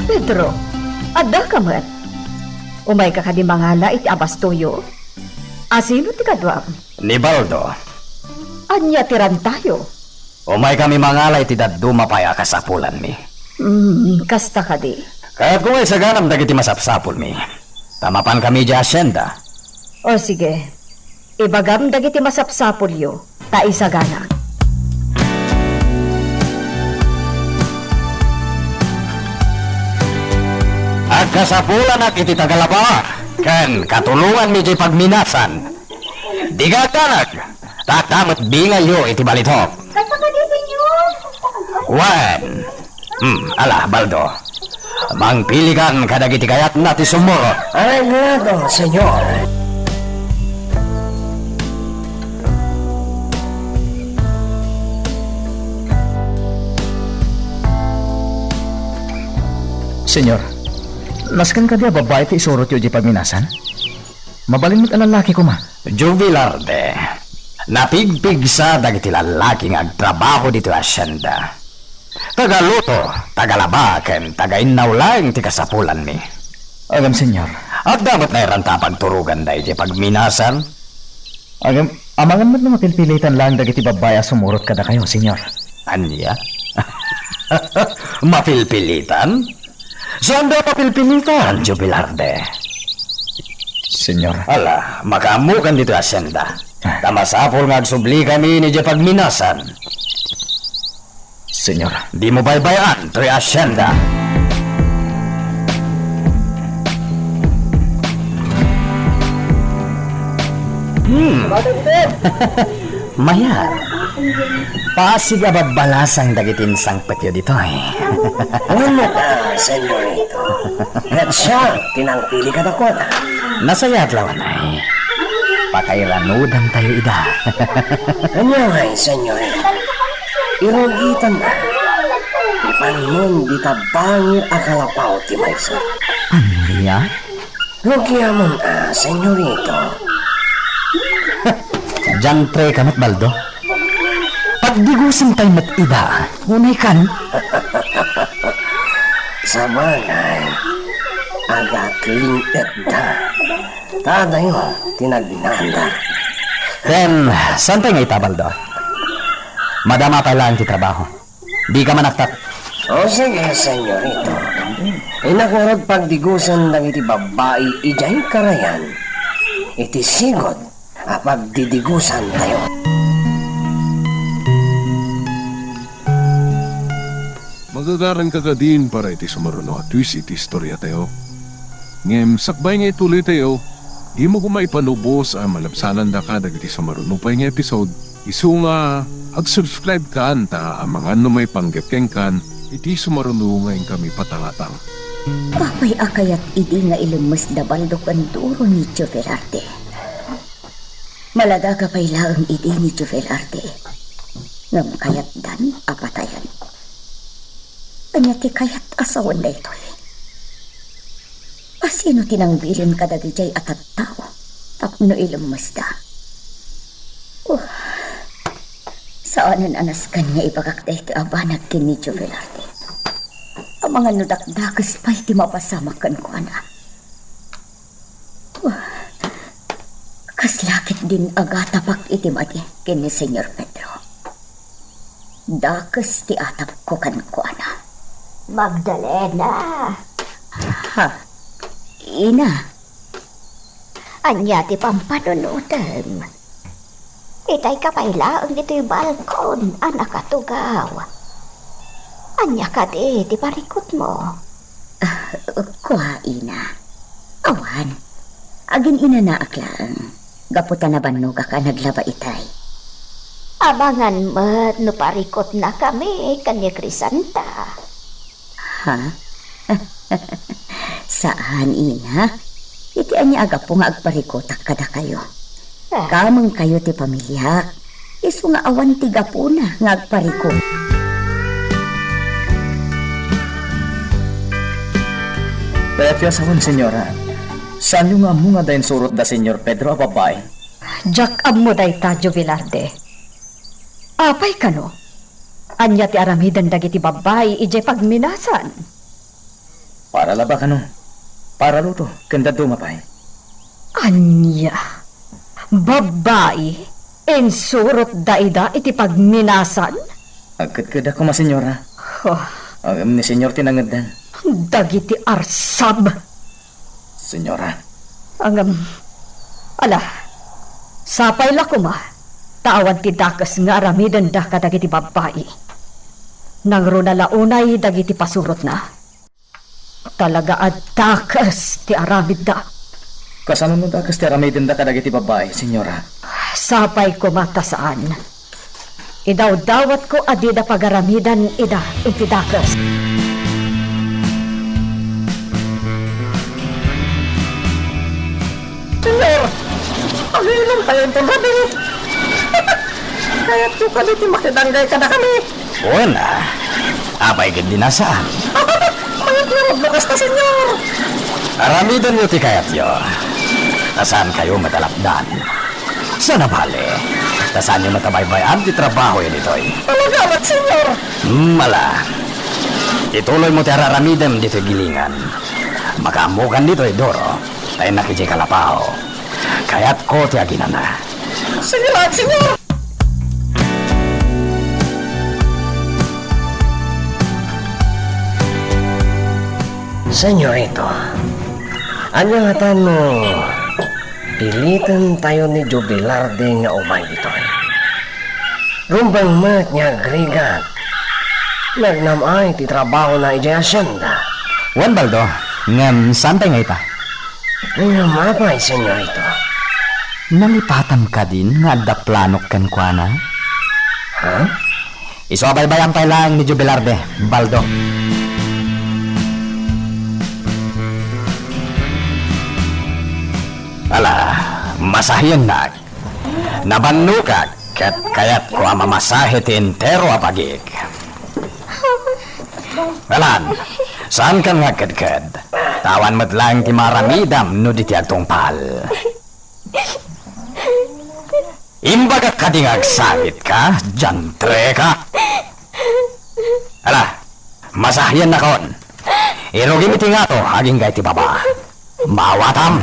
Pedro, addaka met? Umayka kadi mangala iti abastoyo? Asino ti kaduam? Ni Baldo. Ania ti rantayo? Umaykami mangala iti dadduma pay a kasapulanmi. Hmm, kasta kadi. Kayatko nga isaganam dagiti masapsapulmi. Ta mapankami idiay hacienda. O sige, ibagam dagiti masapsapulyo, ta isaganak. Agkasapulanak iti tagalaba, ken katulonganmi diay pagminasan. Diga agdanag, ta adda met bingayyo iti balitok. Kasta kadi, senyor? Wen. Hmm, ala, Baldo. Mangpilikan kadagiti kayatna ti sumurot. Areglado, senyor. Senyor, nasken kadi a babbai ti isurotyo idiay pagminasan? Mabalin met a lallaki koma. Jubilarde, napigpigsa dagiti lallaki nga agtrabaho ditoy hacienda. Tagaluto, tagalaba, ken tagainnaw laeng ti kasapulanmi. Agam, senyor. Adda met nairanta a pagturoganda idiay pagminasan? Agam, amangan met no mapilpilitan laeng dagiti babbai a sumurot kadakayo, senyor. Ania? Mapilpilitan? Saanda a mapilpilitan, Jubilarde. Senyor. Ala, makaammokan ditoy hacienda. Ah. Ta masapul nga agsublikami idiay pagminasan. Senyor. Dimo baybay-an toy hacienda. Hmm. Mayat. Pasig a babbalasang dagiti insangpetyo ditoy. Wen met, a, senyorito. Ket siak ti nangpili kadakuada. Nasayaat laeng, ay. Pakairanudantayo ida. Ania ngay, senyorito? Irugitan a. Ipanmon dita bangir a kalapaw ti maysa. Ania? Rugiamon a, senyorito. Diantre ka met, Baldo. Pagdigusen pay met ida. Unay kan. Sabagay, agatling-etda. Ta adayo ti nagnaanda. Ken, saan pay nga ita, Baldo? Madama pay laeng ti trabaho. Dika manaktak. O, sige, senyorito. Innak ngarud pagdigusen dagiti babbai idiay karayan. Iti sigud a pagdidigusantayo. Magagaranka kadin para iti sumaruno a twist iti istoriatayo. Ngem sakbay nga ituloytayo, dimo koma ipanubos a malabsanandaka dagiti sumaruno pay nga episode, isu nga ag-subscribe kan ta amangan no maipanggep kenkan iti sumaruno nga inkami patangatang. Apay a kayat idi nga ilemmes da Baldo ken Doro ni Tio Velarde? Maladaga pay laeng idi ni Tio Velarde, ngem kayatdan a patayen. Ania ti kayat a sawen daytoy? A sino ti nangbilin kadagidiay a tattao tapno ilemmesda? Oh, saanen a nasken nga ibagak daytoy a banag ken ni Tio Velarde. Amangan no dakdakes pay ti mapasamak kenkuana. Kasla ketdin agatapak iti madi ken ni Señor Pedro. Dakes ti atapko kenkuana. Magdalena! Ha? Ina? Ania ti pampanunotem? Itayka pay laeng ditoy balkon a nakatugaw. Ania kadi ti parikutmo? Ah, kua, ina. Awan. Agin-inanaak laeng. Gapu ta nabannogak a naglaba itay. Amangan met no parikutnakami ken ni Crisanta. Ha? Saan, ina. Iti ania a gapu nga agparikutak kadakayo? Ah. Kamengkayo ti pamiliak. Isu nga awan ti gapuna nga agparikut. Kayatyo a sawen, señora. Saanyo nga ammo nga adda insurot da Señor Pedro a babbai? Diak ammo dayta, Tio Velarde. Apay kano? Ania ti aramiden dagiti babbai idiay pagminasan? Para laba kano? Para luto, ken dadduma pay. Ania? Babbai? Insurotda ida iti pagminasan? Agkedkedak koma, señora. Huh. Ngem ni señor ti nangeddan. Dagiti arsab! Señora. Ngem, ala, sapay la koma, ta awan ti dakes nga aramidenda kadagiti babbai. Nangruna la unay dagiti pasurotna. Talaga a dakes ti aramidda. Kasano no dakes ti aramidenda kadagiti babbai, señora? Sapay koma ta saan. Idawdawatko a dida pagaramidan ida iti dakes. Señor, aginom tayo inton rabii. Kayatyo kadi ti makidanggay kadakami? Wen a, apay ketdin a saan? Mayat ngarud no kasta, señor. Aramidenyo ti kayatyo. Ta saankayo met a lapdan. Saan a bale, ta saanyo met a baybay-an ti trabahoyo ditoy. Talaga met, señor. Hmm, ala. Ituloymo ti ar-aramidem ditoy gilingan. Makaammokan ditoy, Doro, ta innak idiay kalapaw. Kayatko ti aginana. Sige laeng, señor! Señorito, ania ngata no pilitentayo ni Tio Velarde nga umay ditoy? Rumbeng met nga agrigat. Nagnam-ay ti trabahona idiay hacienda. Wen, Baldo, ngem saan pay nga ita? Ngem apay, señorito? Nalipatam kadin nga adda planok kenkuana? Ha? Isu a baybay-am pay laeng ni Tio Velarde, Baldo. Ala, masahiennak. Nabannogak ket kayatko a mamasahe ti entero a bagik. Alan, saankan nga agkedked. Ta awan met laeng ti maaramidam no di ti agtungpal. Imbagak kadi nga agsakitka, diantreka? Ala, masahiennakon. Irugim iti ngato agingga iti baba. Maawatam!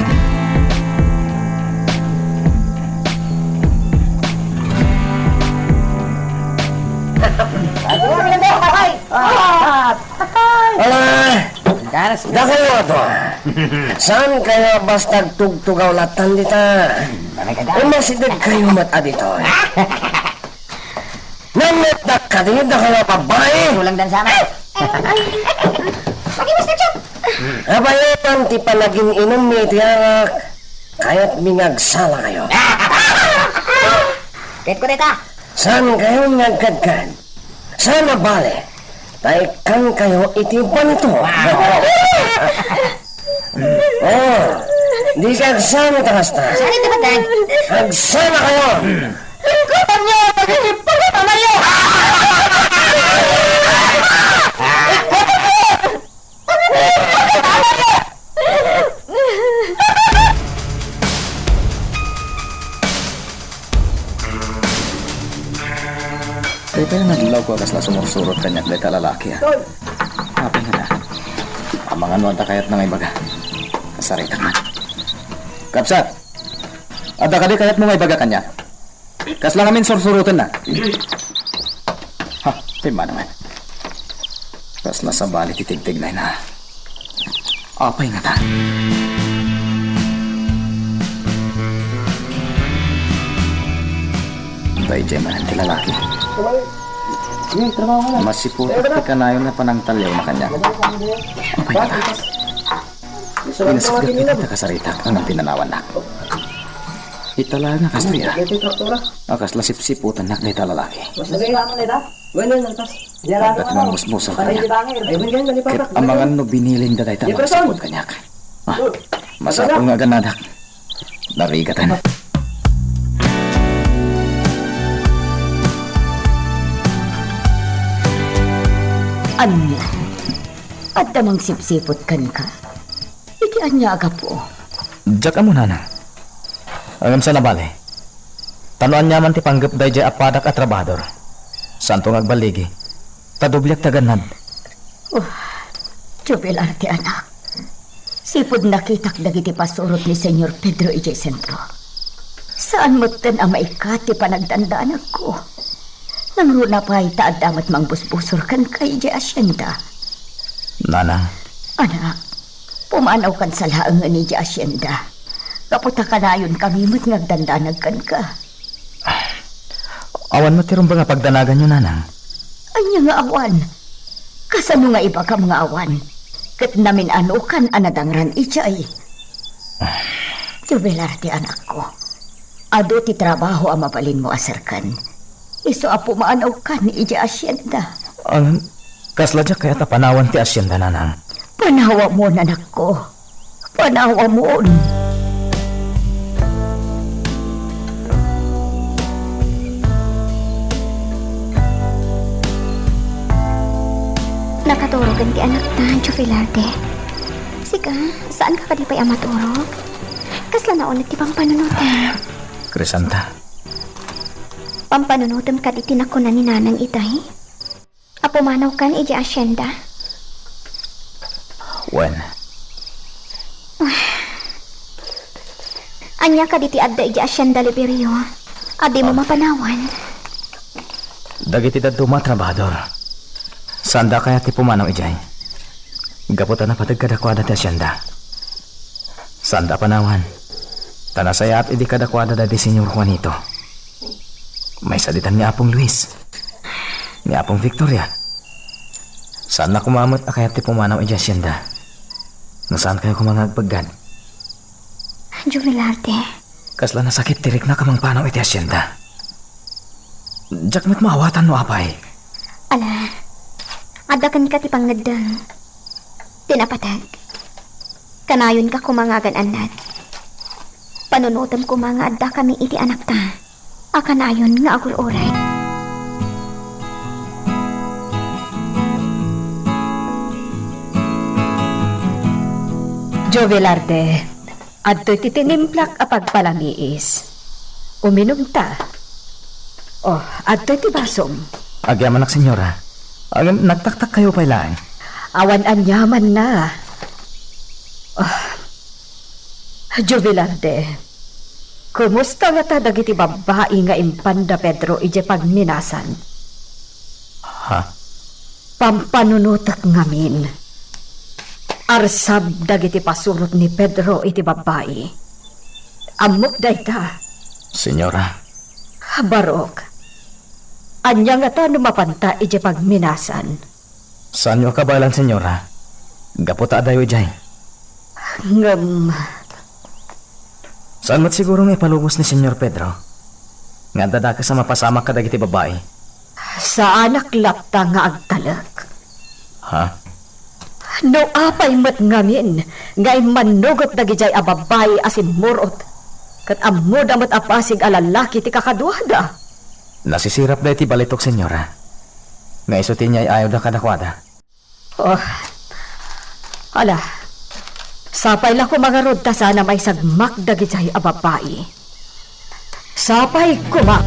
Ala, dakayo atoy. Saan kayo basta agtugtugaw latan dita? Umasideg kayo met a ditoy. Nangngetdak kadi dakayo a babbai? Kulang dan sana. Ay, ay, ay. Pati, Mister Chop. Abayanan ti panaginginummi iti arak, kayatmi nga agsala kayo. Ket kunita. Saan kayo nga agkadkad? Saan a bale? Ta ikkan kayo iti balito. Oh, di ka agsana ta kasta. Saan iti batang? Agsana kayo. Lingkotan niyo ang pagiging pagkatamayo! Lingkotan niyo! Dayta nga adlaw ko a kasla sumursurot kaniak dayta lalaki, a. Apay ngata? Amangan no adda kayatna nga ibaga. Kasaritak man. Kabsat! Adda kadi kayatmo nga ibaga kaniak? Kasla ngamin sursurotenna? Ha, ti manawen. Kasla sabali ti tigtignayna. Apay ngata? Daydiay manen ti lalaki. Masiputak ti kanayon nga panangtaliwna kaniak. Apay ngata? Inasagak iti kasaritak a nagpinanawannak. Ita la nga kastoy a. Daytoy traktora. A kasla sipsiputannak dayta lalaki. Mas nagay mo na ita? Wen, wen, alpas. Diyan lang. Adda ti mangmusmusor kaniak. Ay, wen, wen, ket amangan no binilinda dayta Jefferson! Mangsipud kaniak. Ah, masapul nga aganadak. Narigatan. Ania? Adda mangsipsiput kenka? Iti ania a gapu? Diak ammo, nanang. Ngem saan a bale. Ta no aniaman ti panggep daydiay a padak a trabahador, saanto nga agballigi, ta dobliak ti agannad. Oh, Jubilar ti anak. Sipud nakitak dagiti pasurot ni Señor Pedro idiay sentro. Saan metten a maikkat ti panagdandanagko. Nangruna pay ta adda met mangbusbusor kenka idiay asienda. Nanang. Anak, pumanawkansa laengen idiay asienda. Gapu ta kanayonkami met nga agdandanag kenka. Awan met ti rumbeng a pagdanaganyo, nanang. Ania nga awan? Kasano nga ibagam nga awan? Ket namin-anokan a nadangran idiay. Jubilar ti anakko. Adu ti trabaho a mabalinmo a serkan. Isu a pumanawkan idiay asienda. Ngem, kasla diak kayat a panawan ti asienda, nanang. Panawamon, anakko. Panawamon. Nakaturogen ti anakta, Jovelarte. Sika, saanka kadi pay a maturog? Kasla nauneg ti pampanunotem. Crisanta. Pampanunotem kadi ti nakuna ni Nanang itay? A pumanawkan idiay asienda? Wen. Ania kadi ti adda idiay asienda, Liberio, a dimo mapanawan? Dagiti dadduma a trabahador. Saanda kayat ti pumanaw idiay. Gapu ta napateg kadakuada ti asienda. Saanda a panawan. Ta nasayaat idi kadakuada daydi Señor Juanito. Maisaditan ni Apong Luis. Ni Apong Victoria. Saanna koma met a kayat ti pumanaw iti asienda. No saan kayo koma nga agpeggad. Jubilarte. Kasla nasakit ti riknak a mangpanaw iti asienda. Diak met maawatan no apay. Ala, adda kenka ti pangngeddeng. Ti napateg. Kanayonka koma nga agan-annad. Panunotem koma nga addakami iti anakta a kanayon nga agur-uray. Joe Velarde, adtoy ti tinimplak a pagpalamiis. Uminumta. Oh, adtoy ti basom. Agyamanak, senyora. Agin, nagtaktak kayo pay laeng. Awan aniamanna. Oh. Joe Velarde, kumusta ngata dagiti babbai nga impanda Pedro idiay pagminasan? Ha? Pampanunotek ngamin. Arsab dagiti pasurot ni Pedro iti babbai. Ammok dayta. Señora. Barok, ania ngata no mapanta idiay pagminasan? Saanyo a kabaelan, Señora. Gapu ta adayo idiay. Ngem, saan met siguro nga ipalubos ni Señor Pedro nga adda dakes a mapasamak kadagiti babbai? Saanak latta nga agtalek. Ha? No apay met ngamin nga immannugot dagidiay a babbai a simmurot, ket ammoda met a pasig a lallaki ti kakaduada. Nasisirap daytoy balitok, Señora, nga isu ti inyay-ayoda kadakuada. Oh. Ala, sapay la koma ngarud ta saan a maisagmak dagidiay a babbai. Sapay koma.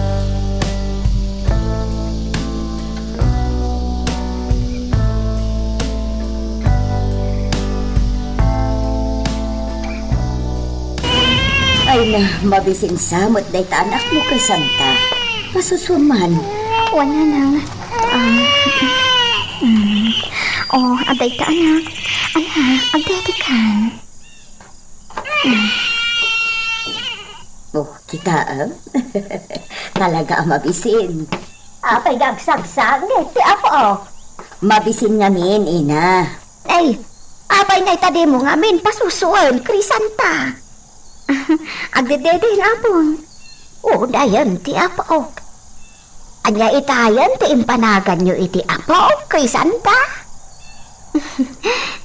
Ay na, mabisin sa met dayta anakmo, Crisanta. Pasusuaman. Wen, nanang. Ah, mm. Oh, adda ita, anak. Anak, agdaydikan. Mm. Oh, kitaem? Talaga a mabisin. Apay nga agsagsangit ti apo? Mabisin ngamin, ina. Ay, apay nga ita dimo ngamin pasusuen, Crisanta? Agdededen, apong. Unayen ti apo. Ania itayen ti impanaganyo iti apo, Crisanta?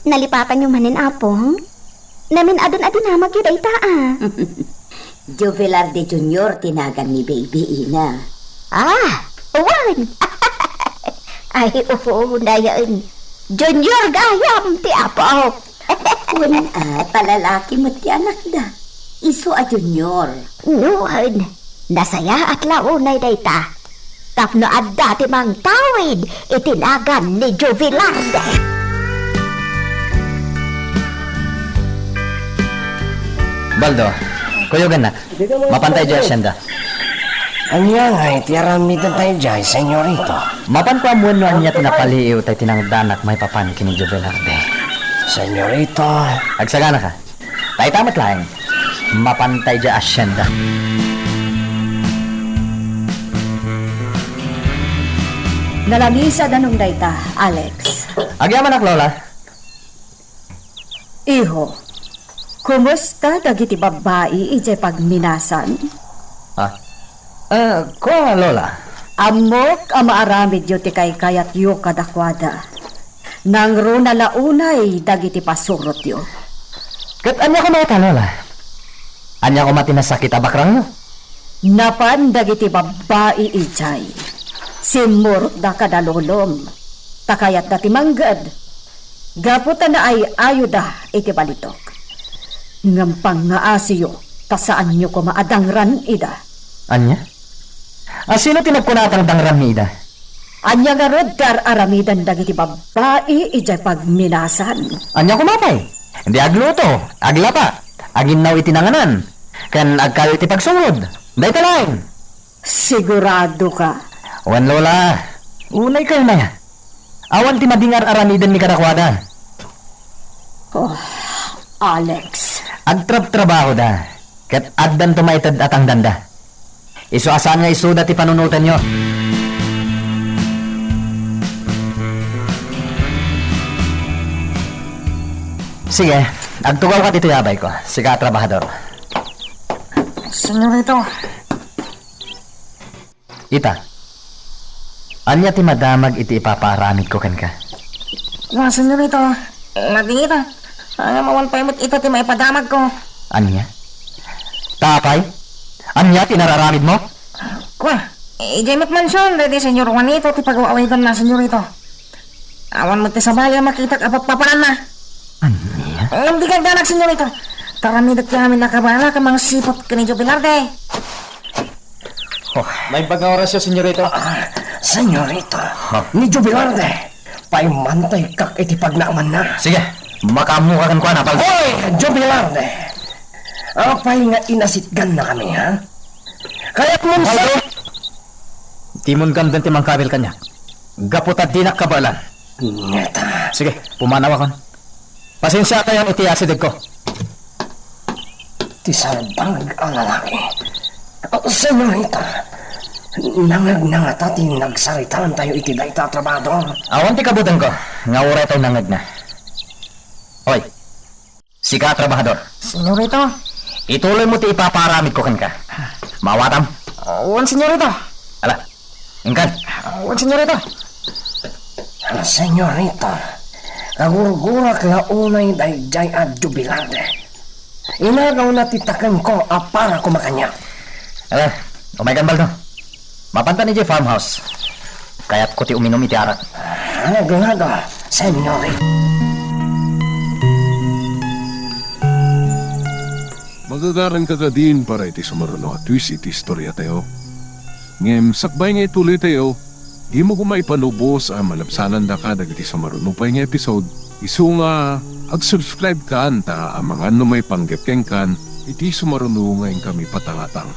Nalipatanyo manen, apong? Namin-adun a dinamagyo dayta, a. Jovelarde Junior ti nagan ni baby, ina. Ah, wen. Ay, unayen. Junior gayam ti apo. Wen, a, palalaki met ti anakda. Isu a Junior. Wen, nasayaat la unay dayta. Tapno adda ti mangtawid iti nagan ni Jovelarde. Baldo, kuyogannak. Mapanta idiay asienda. Ania ngay ti aramidenta idiay, Señorito? Mapanko ammoen no ania ti napaliiw tay tinangdanak maipapan ken ni Jovelarde. Señorito. Agsaganaka. Dayta met laeng. Mapanta idiay asienda. Nalamisan a danum dayta, Alex. Agyamanak, Lola. Iho, kumusta dagiti babbai idiay pagminasan? Ah, ah, kua, Lola. Ammok a maaramidyo ti kaykayatyo kadakuada. Nangruna la unay dagiti pasurotyo. Ket ania koma ita, Lola? Ania koma ti nasakit a bakrangyo? Napan dagiti babbai idiay. Simmurotda kada lolom, ta kayatda ti mangged. Gapu ta naay-ayoda iti balitok. Ngem pangngaasiyo ta saanyo koma a dangran ida. Ania? A, sino ti nagkuna a tangdangranmi ida? Ania ngarud ti ar-aramidan dagiti babbai idiay pagminasan? Ania koma pay? Di agluto, aglaba, aginnaw iti nanganan, ken agkayo iti pagsungod. Dayta laeng. Sigurado ka? Wen, Lola. Unay kayo na. Awan ti madingar aramidenmi kadakuada. Oh, Alex. Agtrabtrabahoda, ket addanto maited a tangdanda. Isu a saan nga isuda ti panunotenyo. Sige, agtugawka ditoy, abayko. Sika a trabahador. Senyorito. Ita, ania ti madamag iti ipapaaramidko kenka? Kua, senyorito, nadingita. Ngem awan pay met ita ti maipadamagko. Ania? Ta apay? Ania ti inararamidmo? Kua, idiay met mansion daydi Senyor Juanito ti pagaw-awidanna, senyorito. Awan met ti sabali a makitak a pappapananna. Ania? Ngem dika agdanag, senyorito. Ta aramidek ti amin a kabaelak a mangsiput ken ni Joe Velarde. Oh. Naimbag nga orasyo, senyorito. Ah, senyorito. Ha? Ni Joe Velarde, paimantaykak iti pagnaamanna. Sige, makaammoka kenkuana, Baldo. Hoy, Joe Velarde! Apay nga inasitgannakami, ha? Kayatmon sa- Baldo! Dimon gamden ti mangkabil kaniak. Gapu ta dinak kabaelan. Ngeta. Sige, pumanawakon. Pasensiakayon iti asidegko. Ti salbag a lalaki. Senyorita, nangegna ngata ti nagsaritaantayo iti dayta a trabahador? Awan ti kabutanko nga uray tay nangegna. Oy, sika a trabahador. Senyorita. Ituloymo ti ipapaaramidko kenka. Maawatam? Wen, senyorita. Ala, inkan. Wen, senyorita. Senyorita, kagurgurak la unay daydiay a Jubilarde. Inagawna ti takemko a para koma kaniak. Ala, umaykan, Baldo. Mapantan idiay farmhouse. Kayatko ti uminum iti arak. Aglada, senyorita. Magagaranka kadin para iti sumaruno a twist iti istoriatayo. Ngem sakbay nga ituloytayo, dimo koma ipanubos a malabsanandaka dagiti sumaruno pay nga episode, isu nga ag-subscribe-kan ta amangan no maipanggep kenkan iti sumaruno nga inkami patangatang.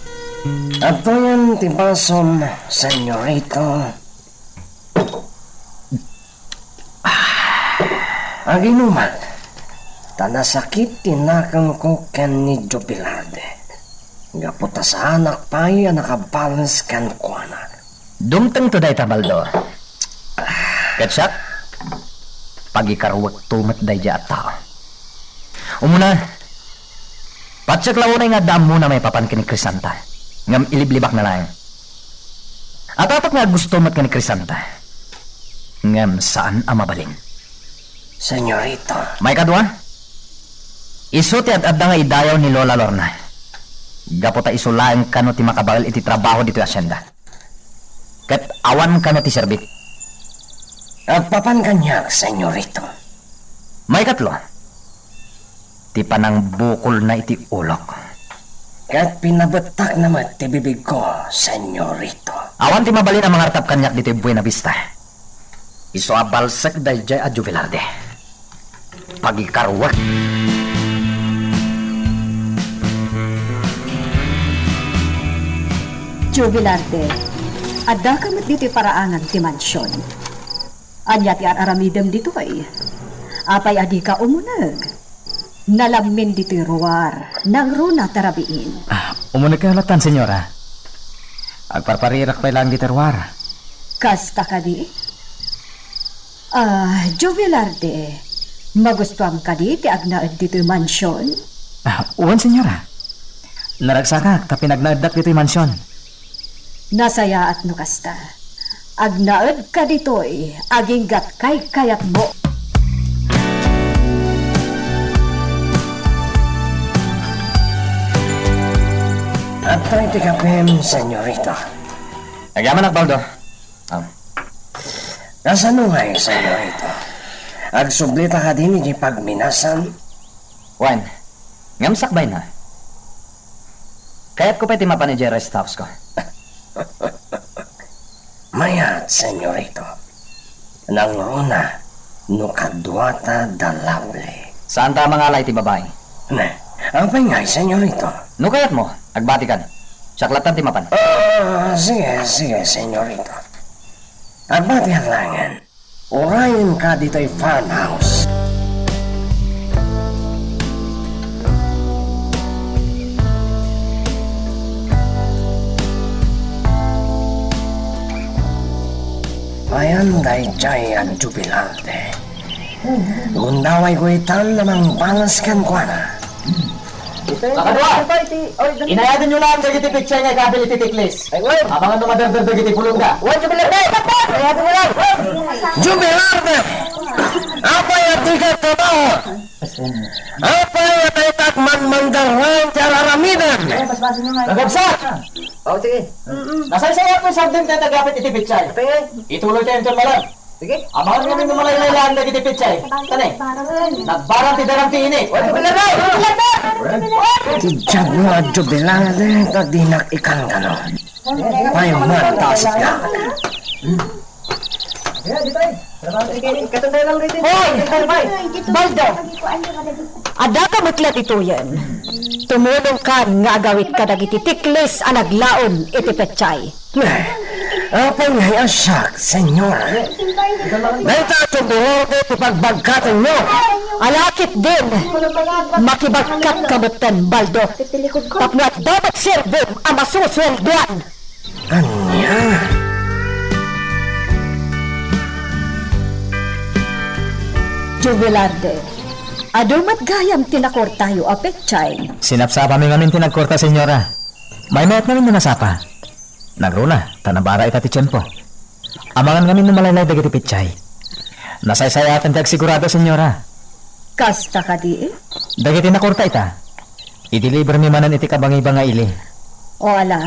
Adtoyen ti basom, senyorita. Aginumak, ta nasakit ti nakemko ken ni Jubilarde. Gapu ta saanak pay a nakabales kenkuana. Dumtengto dayta, Baldo. Ket siak, pagikaruekto met daydiay a tao. Umuna, patiek la unay nga adda ammona maipapan ken ni Crisanta, ngem iliblibakna laeng. Atatak nga aggusto met ken ni Crisanta, ngem saan a mabalin. Senyorita. Maikadua, isu ti ad-adda nga idayaw ni Lola Lorna, gapu ta isu laeng kano ti makabael iti trabaho ditoy asienda. Ket awan kano ti serbik. Agpapan kaniak, senyorita. Maikatlo, ti panangbukolna iti ulok. Ket pinabettakna met ti bibigko, senyorita. Awan ti mabalin a mangartap kaniak ditoy Buena Vista. Isu a balsek daydiay a Jubilarde. Pagikaruek. Jubilarde, addaka met ditoy paraangan ti mansion. Ania ti ar-aramidem ditoy? Apay a dika umuneg? Nalammin ditoy ruar, nangruna ti rabiin. Ah, umunegkayo lattan, senyora. Agparparirak pay laeng ditoy ruar. Kasta kadi? Ah, Jubilarde, magustuam kadi ti agnaed ditoy mansion? Ah, wen, senyora. Naragsakak ta pinagnaeddak ditoy mansion. Nasayaat no kasta. Agnaedka ditoy, aginggat kaykayatmo. Adtoy ti kapem, senyorita. Agyamanak, Baldo. Ah. Kasano ngay, senyorita? Agsublita kadi iti pagminasan? Wen, ngem sakbayna. Kayatko pay ti mapan idiay rest house ko. Mayat, senyorita. Nangruna no kaduata da Lovely. Saanta a mangala iti babai. Ne, apay ngay, senyorita? No kayatmo, agbatikan. Siak lattan ti mapan. Ah, sige, sige, senyorita. Agbatiak laengen. Urayenka ditoy farmhouse. Ayan daydiay a Jubilarde. Gundawayko itan a mangbalas kenkuana. Kakadua! Inayatenyo laeng dagiti petsay nga ikapil iti tiklis. Amangan no maderder dagiti pulongda. Jubilarde! Apay a dika trabaho? Apay a dayta manmandarraen ti ar-aramidem? Kakabsat! O, sige. Nasaysayaat pay sardin ti tagapit iti petsay. Ituloytayo inton malam. Sige. Amangan ngamin no malaylay laeng dagiti petsay. Tani, nagbarang ti daram ti init. Ti diablo a Jubilarde ta dinak ikankano. Payman ta asipyak. Hoy! Baldo! Addaka met la ditoyen. Tumulongkan nga agawid kadagiti tiklis a naglaom iti petsay. Apay ngay a siak, Senyora? Dayta ti Verde ti pagbagkatenyo. Ala ketdin, makibagkatka metten, Baldo. Tapno adda met serbom a masusueldoan. Ania? Jubilarde, adu met gayam ti nakurtayo a petsaen. Sinapsapami ngamin ti nagkurta, Senyora. Maymayat ngamin no nasapa. Nagruna, ta nabara ita ti tiempo. Amangan ngamin no malaylay dagiti petsay. Nasaysayaaten ti agsigurado, Senyora. Kasta kadi? Dagiti nakurta ita, idelibermi manen iti kabangiba nga ili. O ala,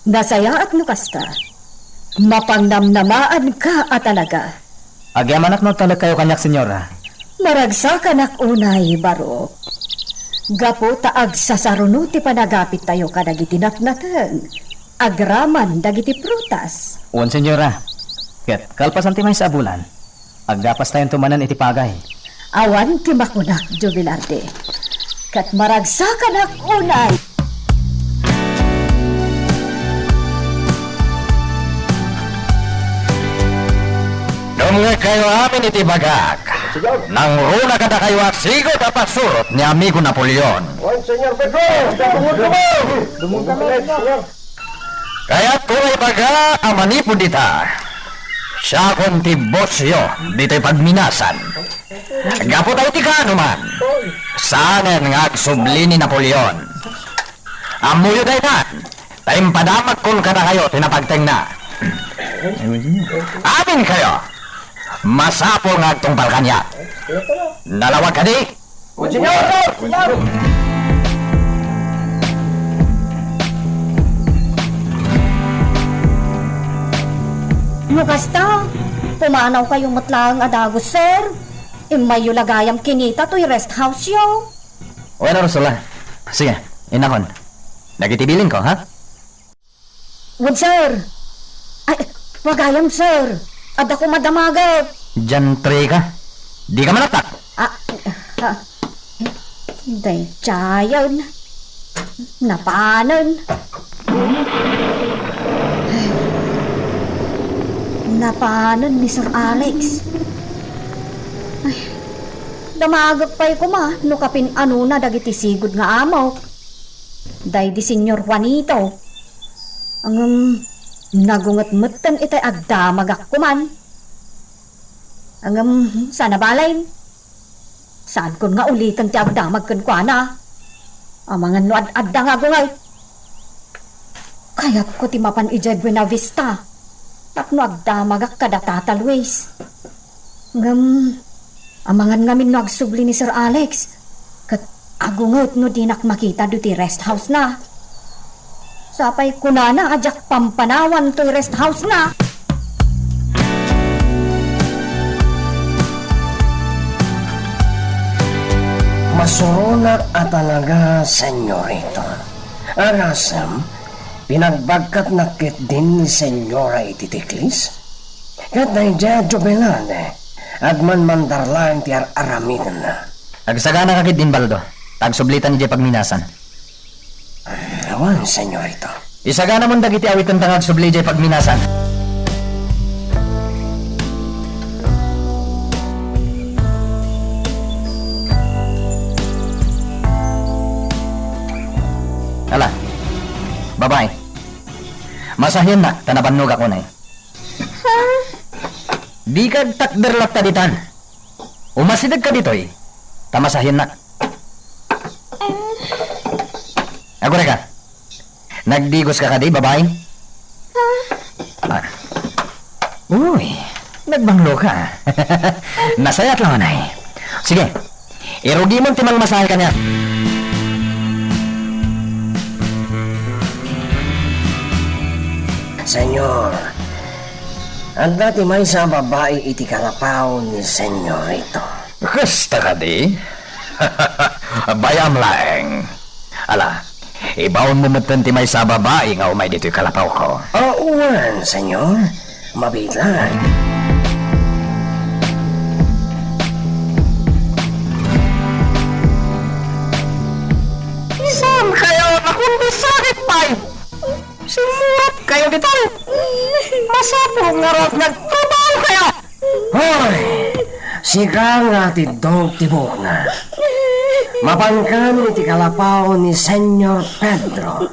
nasayaat no kasta. Mapangnamnamaanka a talaga. Agyamanak no agtalekkayo kaniak, Senyora. Maragsakanak unay, Barok. Gapu ta agsasaruno ti panagapittayo kadagiti natnateng agraman dagiti prutas. Wen, Senyora. Ket kalpasan ti maysa a bulan, aggapastayon manen iti pagay. Awan ti makunak, Jubilarde. Ket maragsakanak unay. Dumngegkayo amin iti bagak. Nangruna kadakayo a sigud a pasurot ni Amigo Napoleon. Wen, Señor Pedro, dumngegkayo. Kayatko nga ibaga a manipud ita, siakon ti bossyo ditoy pagminasan. Gapu ta iti kaano man, saanen nga agsubli ni Napoleon. Ammoyo daytan, ta impadamagkon kadakayo ti napagtengna. Aminkayo, masapul nga agtungpal kaniak. Nalawag kadi? Señor! Señor! No kasta, pumanawkayo met laeng a dagus, sir. Immayyo la gayam kinita toy rest house-yo. Wen, Ursula. Sige, innakon. Dagiti bilinko, ha? Wen, sir. Ay, wa gayam, sir. Adda koma damagek. Diantre ka. Dika manaktak. Ah, ah, daydiayen. Napanen. Napanen ni Sir Alex. Ay, damagek pay koma no kapin-anona dagiti sigud nga amok. Daydi Señor Juanito. Ngem nagunget metten itay agdamagak koman. Ngem saan a bale, saankon nga uliten ti agdamag kenkuana. Amangan no ad-adda nga agunget. Kayatko ti mapan idiay Buenavista tapno agdamagak kada Tata Luis. Ngem, amangan ngamin no agsubli ni Sir Alex, ket agunget no dinak makita ditoy rest house-na. Sapay kunana a diak pampanawan toy rest house-na. Masuronak a talaga, Senyorito. Agasem, pinagbagkatnak ketdin ni Senyora iti tiklis. Ket daydiay a Jubilade, agmanmandar laeng ti ar-aramidenna. Agsagana ka ketdin, Baldo, ta agsublitan idiay pagminasan. Awan, Senyorito. Isaganamon dagiti awiten ta nga agsubli idiay pagminasan. Ala, babai. Masahiennak ta nabannogak unay. Ha? Dika agtakder latta ditan. Umasidegka ditoy, ta masahiennak. Agurayka. Nagdigoska kadi, babai? Ah. Uy, nagbangloka. Nasayaat la unay. Sige, irugimon ti mangmasahe kaniak. Senyor, adda ti maysa a babai iti kalapaw ni Senyorito. Kasta kadi? Bay-am laeng. Ala, ibaonmo metten ti maysa a babai nga umay ditoy kalapawko. Awan, Senyor. Mabiit laeng. Saan kayo? Nakunti sakit pay. Simmurot kayo ditoy. Masapul ngarud nga agtrabaho kayo. Hoy! Sika nga atiddog ti buokna. Mapankan iti kalapaw ni Senyor Pedro.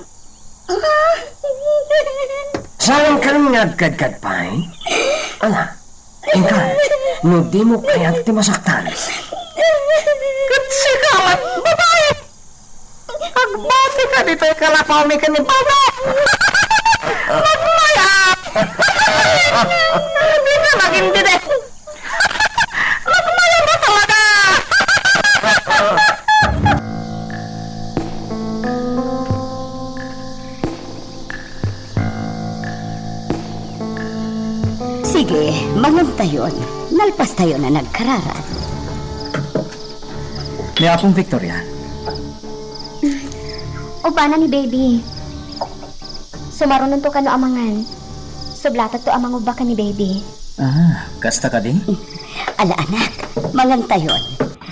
Saankan nga agkadkad pay? Ala, inka, no dimo kayat ti masaktan. Ket sika met, babai! Agbati ka ditoy kalapawmi ken ni Pablo! Nagmayat! Di ka magindide! Nagmayat ka talaga! Sige, mangantayon. Nalpastayon a nagkararag. Ni Apong Victoria. Ubbana ni Baby. Sumarunonto kano a mangan. Sublatatto a mangubba ken ni Baby. Ah, kasta kadi? Ala, anak, mangantayon.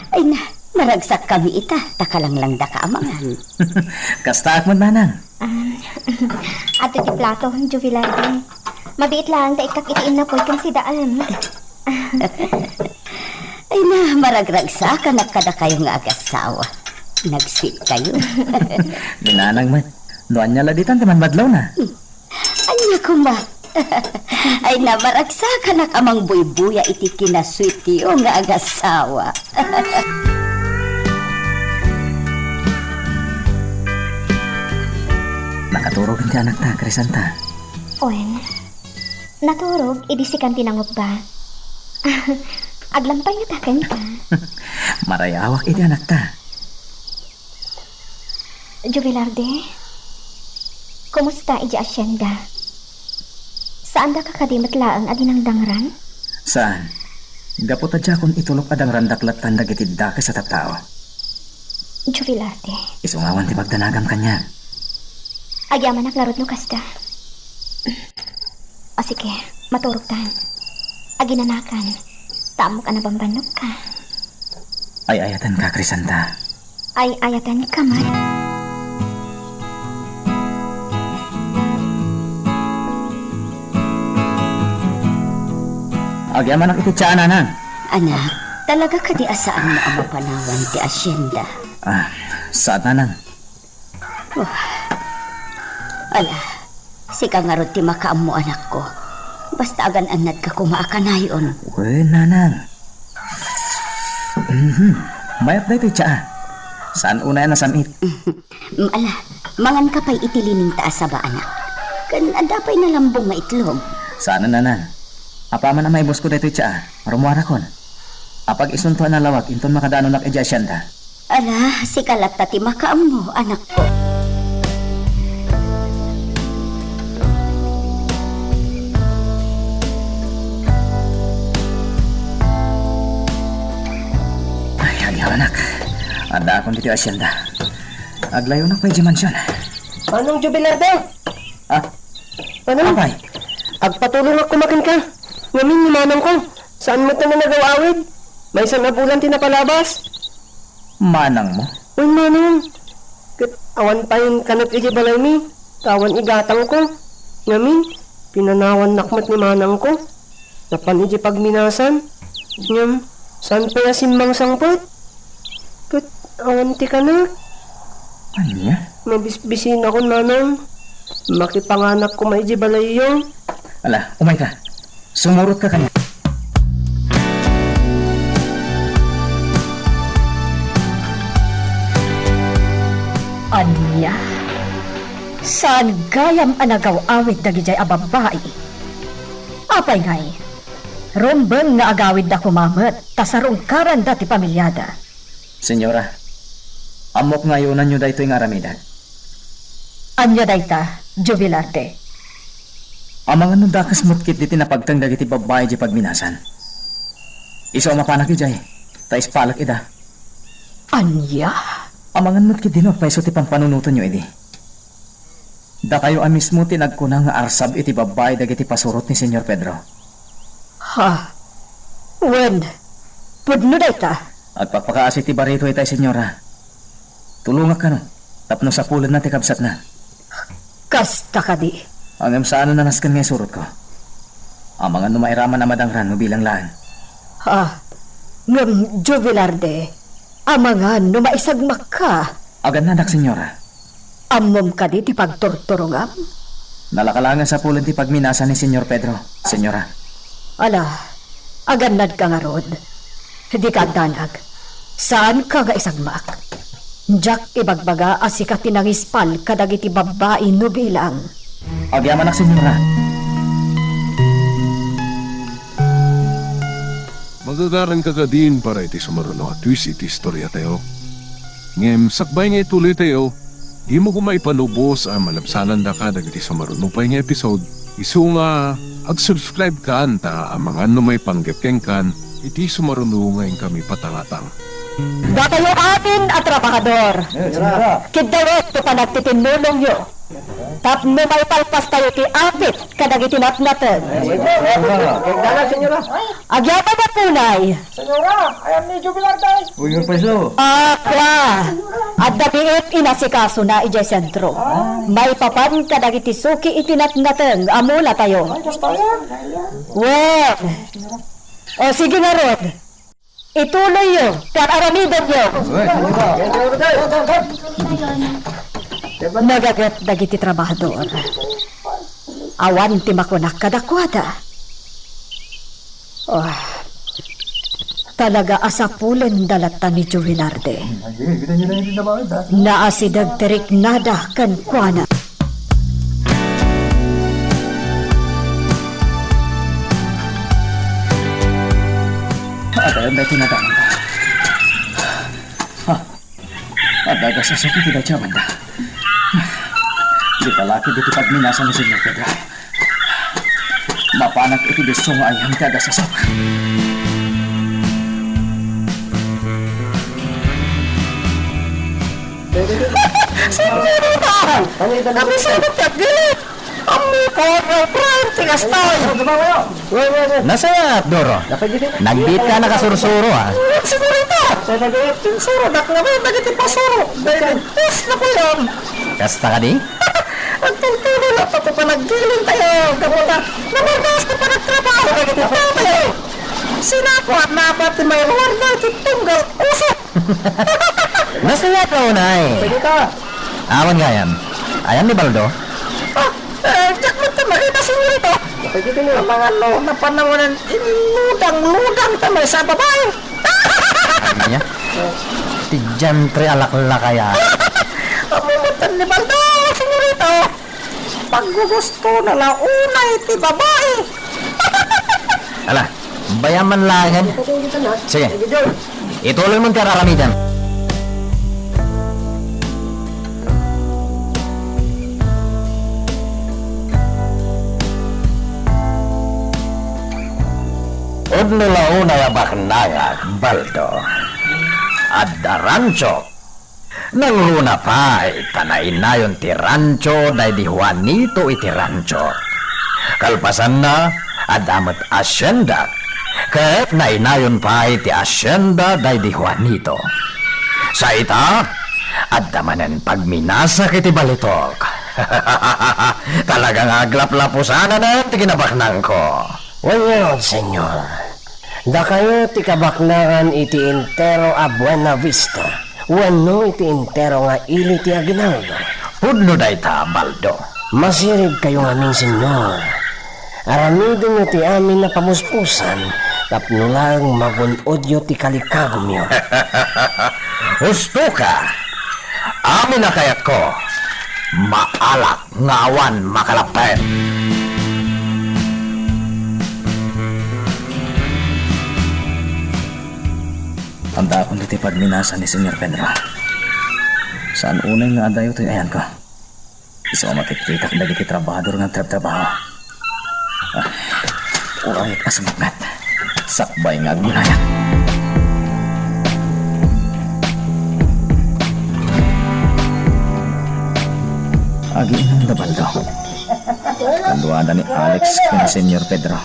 Ay na, maragsakkami ita, ta kalanglangdaka a mangan. Kastaak met, nanang. Ah, adto ti plato, Jovelarde. Mabiit laeng ta ikkak iti innapoy ken sidaem. Ay na, maragragsakanak kadakayo nga agassawa. Nag-sweet kayo. Ni nanang met. No ania la ditan ti manmadlawna? Ania koma? Ay na, maragsakanak a mangbuybuya iti kinasweetyo nga agassawa. Nakaturog ti anakta, Crisanta. Wen, naturog idi sikan ti nangubba. Aglampay ngata kenka. Marayawak iti anakta. Jovelarde, kumusta idiay asienda? Saandaka kadi met laeng a dinangdangran? Saan. Gapu ta diakon itulok a dangrandak lattan dagiti dakes a tattao. Jovelarde. Isu ngawan ti pagdanagam kaniak. Agyamanak ngarud no kasta. O sige, maturogtan. Aginanakan, ta ammok a nabambannogka. Ay-ayatenka, Crisanta. Ay-ayatenka met. Agyamanak iti tsaa, nanang. Anak, talaga kadi a saanmo a mapanawan ti asienda? Ah, saan, nanang. Oh. Ala, sika ngarud ti makaammo, anakko. Basta agan-annadka koma a kanayon. Wen, nanang. Mhm. Mayat daytoy tsaa. Saan unay a nasam-it? Mm, ala, manganka pay iti lining ta a saba, anak. Ken adda pay nalambong nga itlog. Saan, nanang. Apaman a maibusko daytoy tsaa, rummuarakon. Apag-isunto a nalawag inton makadanonak idiay asienda. Ala, sika latta ti makaammo, anakko. Ay, agyamanak. Addaakon ditoy asienda. Aglayonak pay idiay mansion. Manong Jovelarde! Ah, Manong, apay? Agpatulongak koma kenka. Ngamin ni manangko, saan met a nagaw-awid. Maysan a bulan ti napalabas. Manangmo? Wen, manong. Ket awan pay kanak idiay balaymi, ta awan igatangko. Ngamin, pinanawannak met ni manangko. Napan idiay pagminasan. Ngem, saan pay a simmangsangpet? Ket awan ti kanak. Ania? Mabisbisinakon, manong. Makipanganak koma idiay balayyo. Ala, umayka. Sumurotka kaniak. Ania? Saan gayam a nagaw-awid dagidiay a babbai? Apay ngay? Rumbeng nga agawidda koma met ta sarungkaranda ti pamiliada. Senyora, ammok nga ayonanyo daytoy nga aramiden. Ania dayta, Jovelarde? Amangan no dakes met ketdi ti napagteng dagiti babbai idiay pagminasan. Isu a mapanak idiay, ta ispalek ida. Ania? Amangan met ketdi no agpayso ti pampanunotenyo idi. Dakayo a mismo ti nagkuna nga arsab iti babbai dagiti pasurot ni Señor Pedro. Ha? Wen, pudno dayta. Agpakpakaasi ti barito itay, señora. Tulongak kano, tapno sapulenna ti kabsatna. Kasta kadi? Ngem saan a nasken nga isurotko. Amangan no mairaman a madangran no bilang laeng. Ah, ngem Jubilarde, amangan no maisagmakka. Agannadak, senyora. Ammom kadi ti pagturturongam? Nalaka laeng a sapulen ti pagminasa ni Señor Pedro, senyora. Ala, agannadka ngarud. Dika addanag. Saanka nga isagmak. Diak ibagbaga a sika ti nangispal kadagiti babbai no bilang. Agyamanak, senyora. Magagaranka kadin para iti sumaruno a twist iti istoriatayo. Ngem sakbay nga ituloytayo, dimo koma ipanubos a malabsanandaka dagiti sumaruno pay nga episode. Isu nga ag-subscribe kan ta amangan no maipanggep kenkan iti sumaruno nga inkami patangatang. Datayo amin a trabahador, kiddawet ti panagtitinnulongyo tapno maipalpastayo ti apit kadagiti natnateng. Agyamanak unay. Senyora, ayan ni Jubilarde. Uy, Paiso. Apay, adda biit inasikasona idiay sentro. Maipapan kadagiti suki iti natnateng a mulatayo. Ay, kasta yan. Wen. O, sige ngarud. Ituloyyo, ti ar-aramidenyo. Nagaget dagiti trabahador. Awan ti makunak kadakuada. Oh, talaga a sapulenda latta ni Jubilarde. Naasideg ti riknada kenkuana. Adayon daytoy nadamanda. Ha? Adda agasasok iti dayta a banda. Di talakid iti pagminasa ni Señor Pedro. Mapanak iti disso nga ayan ti agasasok. Señorita! Kami sa nagkagili! Ammok, Prime, ti kastay. Nasayaat, Doro. Nagbiit ka nakasursuro, ah. Señorita, pinsurodak nga may dagiti pasuro. Daydi, pos na po yan. Kasta kadi? Agtultulo na pa ti panaggiling tayo. Gapu ta, namardas ti panagtrabaho dagiti tao tayo. Sinapuan na pa ti may ruar na ti tunggal usok. Nasayaat nga unay. Pwede ka. Awan gayam. Ayan ni Baldo? Ah, eh, diak met makita, señorita. Pwede ka na. Amangan no napanawanan inludang-ludang ta maysa a babai. Ania? Ti diantre a laklakaya. Ammom met ni Baldo, señorita. Paggugustona la unay ti babai. Ala, bayaman laengen. Sige, ituloy mo ti ar-aramidem. Pudno la unay a baknangak, Baldo. Adda rancho. Nangruna pay ta nainayon ti rancho daydi Juanito iti rancho. Kalpasanna, adda met asienda, ket nainayon pay ti asienda daydi Juanito. Sa ita, adda manen pagminasak iti balitok. Talaga nga aglaplapusananen ti kinabaknangko. Wen ngarud, Señor, dakayo ti kabaknangan iti entero a Buena Vista wenno iti entero nga ili ti Aguinaldo. Pudno dayta, Baldo. Masirib kayo ngamin, Señor. Aramidenyo ti amin a pamuspusan tapno laeng magun-odyo ti kalikagumyo. Husto ka. Amin a kayatko, maalak nga awan makalappet. Addaakon ditoy pagminasa ni Señor Pedro. Saan unay nga adayo toy ayanko. Isu a makitkitak dagiti trabahador nga agtrabtrabaho. Ah, urayak a sumakngat. Sakbay nga agbulayak. Agiinom da Baldo. Kaduada ni Alex ken ni Señor Pedro.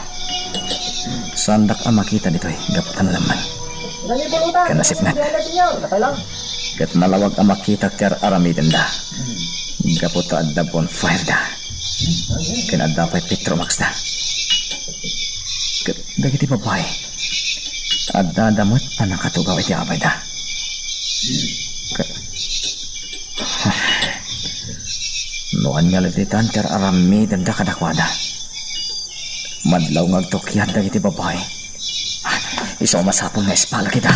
Saandak a makita ditoy gapu ta nalemmen. Ken nasipnget. Ket nalawag a makitak ti ar-aramidenda. Gapu ta adda bonfire da. Ken adda pay petromax da. Ket dagiti babai, adda da met a nakatugaw iti abayda. Ket, no ania la ti hunter, aramidenda kadakuada. Madlaw nga agtukiad dagiti babai. Isu a masapul nga ispalak ida.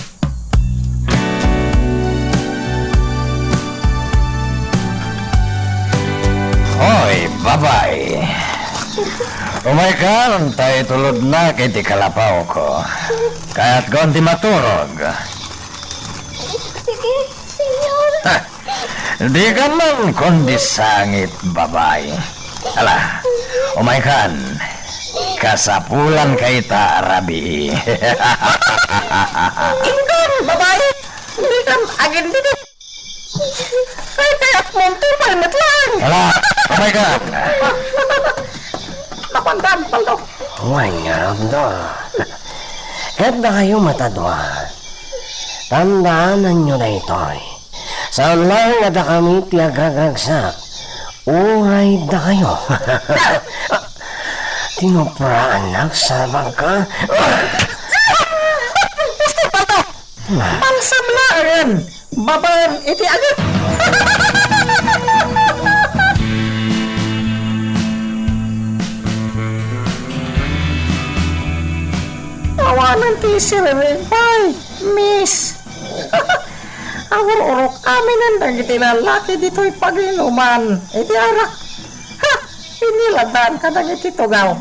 Hoy, babai! Umaykan, ta itulodnak iti kalapawko. Kayatko ti maturog. Sige, senyor. Ha! Di ka man kundi sangit, babai. Ala, umaykan. Kasapulan ka ita, rabii. Ingkan, babai. Di kan agin didi. Ay, kayat mo, tupay met lang. Ala, umaykan. Napandan, paldo. Wen nga, Rondor. Ket dakayo met a dua, tandaananyo daytoy. Saan laeng a dakami ti agragragsak, uray dakayo. Tinupraannak sa bagka. Mister Paldo! Malsem laengen babaen iti agek. Awanen ti siririing pay, miss. Agur-urok aminen dagiti lalaki ditoy paginuman iti arak. Ha! Iniladan kadagiti tugaw.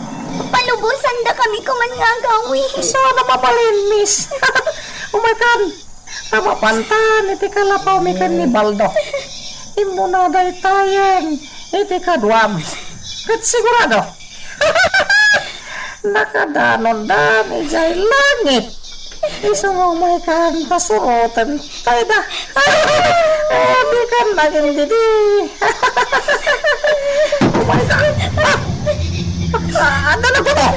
Palubosan da kami kuman nga agawi. Saan a mabalin, miss? Umaykan, ta mapantan iti kalapawmi ken ni Baldo. Immuna daytayen iti kaduam. Ket sigurado, nakadanondan idiay langit. Isu nga umaykan, ta suroten tayo da. Ah, di kan nagin didi. Umaykan. Ah, ah, anda na kuno?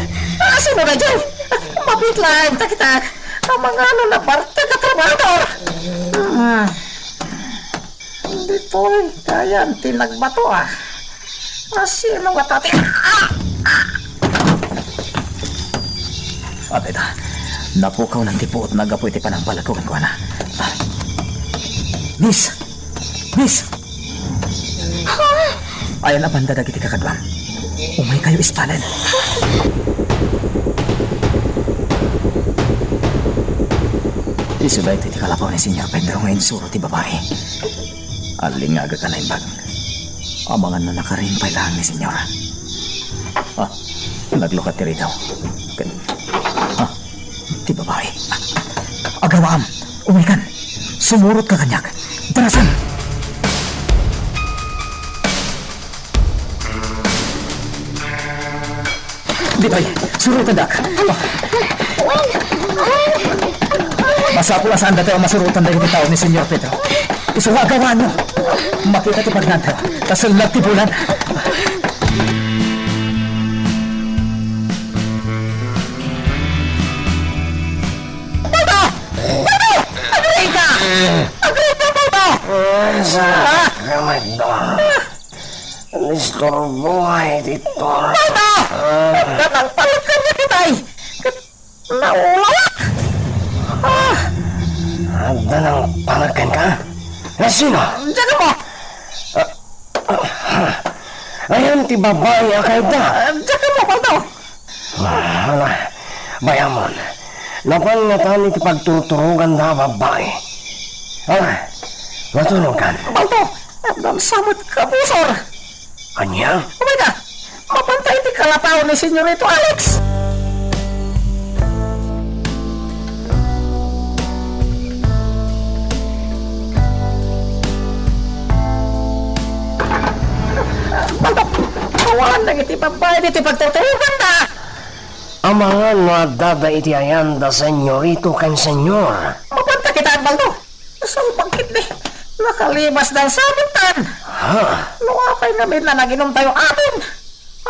Ah, sino na dyan? Mapit lang, takitak. Ang mga ano na parte ka trabador. Ah. Ditoy, kayan ti nagbato, ah. Asino nga tati? Ah! Ah! Abay da, napukawnan ti puot na gapu iti panangpalagko kenkuana. Ah. Miss! Miss! Ayan a banda dagiti kakaduam. Umaykayo ispalen. Isu daytoy ti kalapaw ni Señor Pedro nga insuro ti babai. Allingagak a naimbag. Amangan no nakarin pay laeng ni Señor. Ah, naglukat ti ridaw. Ken, ah, ti babai. Agrawaam, umaykan. Sumurot ka kaniak. Darasan! Ditoy, surotendak. Masapul a saan datayo a masurotan dagiti tao ni Señor Pedro. Isu nga agawaanyo. Makita ti pagnantayo, ta sellag ti bulan. Pedro! Pedro! Agripa! Agripa, Pedro! Ah, sa kamay do. Nisturbo ay ti Tor. Tama! Ah. Nangpalagkan na kita, eh. Ket naulawak. Ah. Adda nangpalagkan ka? Nasino? Diyan mo. Ah, ah, ah. Ayan ti babai a kayda. Ah, diyan mo, Baldo. Ah, ala, bayamon. Napan ngatan iti pagturturoganda a babai. Ala, maturogkan. Baldo, addan sa met kabusor. Ania? Umayda, mapanta iti kalapaw ni Senyorito Alex. Baldo, awan dagiti babai ditoy pagturturoganda. Amangan no adda da iti ayan da Senyorito ken Senyor. Mapanta kita, Baldo. Salbag ketdi. Nakalibasdan sa amin tan. Ha? No apay ngamin a naginumtayo amin,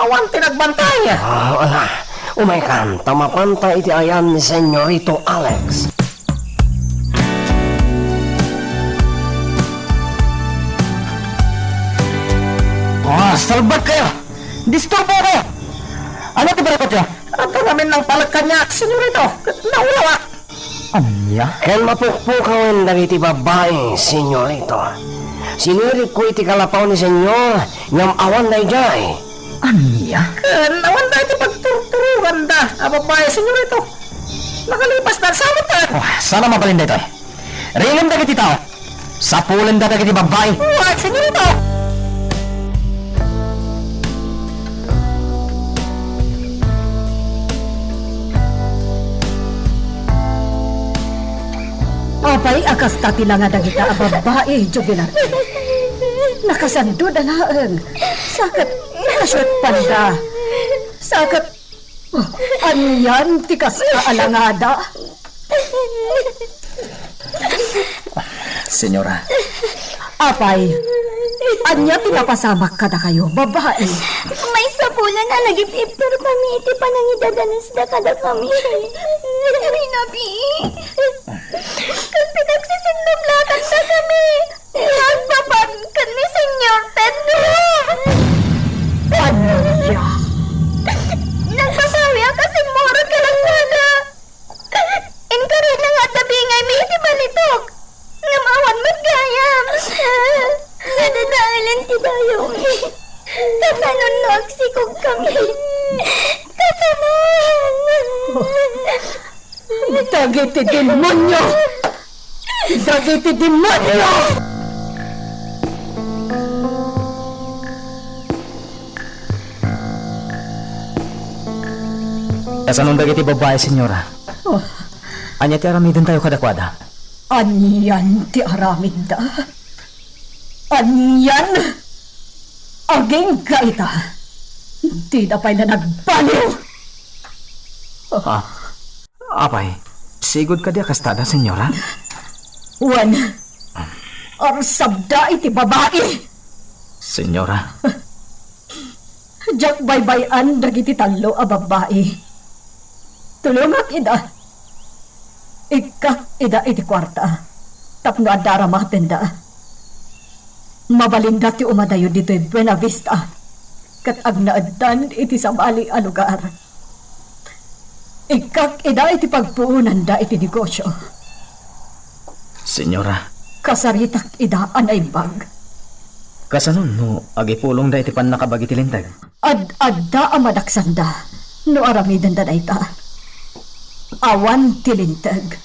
awan ti nagbantay. Ah, ala. Umaykan, ta mapanta iti ayan ni Senyorito Alex. Kalbag kayo! Disturbo ko! Ano ti barakotyo? Adda ngamin nangpalek kaniak, senyorito, ket naulawak. Ania? Ken mapukpukawen dagiti babbai, senyorito. Sinirikko iti kalapaw ni senyor, ngem awan daydiay. Ania? Ken awan daydi pagturturoganda a babbai, senyorito. Nakalibasdan, sabot ket. Oh, saan a mabalin daytoy? Ringem dagiti tao. Sapulenda dagiti babbai. Wen, senyorito! Apay a kasta ti langa dagita a babbai, Jubilar? Nakasandod a laeng. Sa ket nakasuetpanda. Sa ket, oh, anian ti kasta a langada? Senyora. Apay, ania ti napasamak kadakayo, babbai? Maisapul a nagip-ipperkami iti panangidadanesda kadakami. Rinabi, ket pinagsisindumlakandakami. Nagpapan ken ni Senyor Pedro. Ania? Nagbabawi a kasimmuron kadakuada. Inkarina nga adda bingaymi iti balitok. Ngem awan met gayam. Nadadaelen ti dayawmi. Kasano no agsikogkami? Kasano? Dagiti demonio! Dagiti demonio! Kasanon dagiti babbai, senyora? Oh. Ania ti aramidentayo kadakuada? Anian ti aramidda? Anian? Agingga ita. Dida pay la nagbaliw. Ah, apay, sigud kadi a kastada, senyora? Wen, arsabda iti babai. Senyora. Diak baybay-an dagiti tallo a babbai. Tulongak ida. Ikkak ida iti kuarta tapno adda aramatenda. Mabalinda ti umadayo ditoy Buenavista ket agnaeddan iti sabali a lugar. Ikkak ida iti pagpuonanda iti negosio. Senyora. Kasaritak ida a naimbag. Kasano no agipulongda iti pannakabagi ti linteg? Ad-adda a madaksanda no aramidenda dayta. Awan ti linteg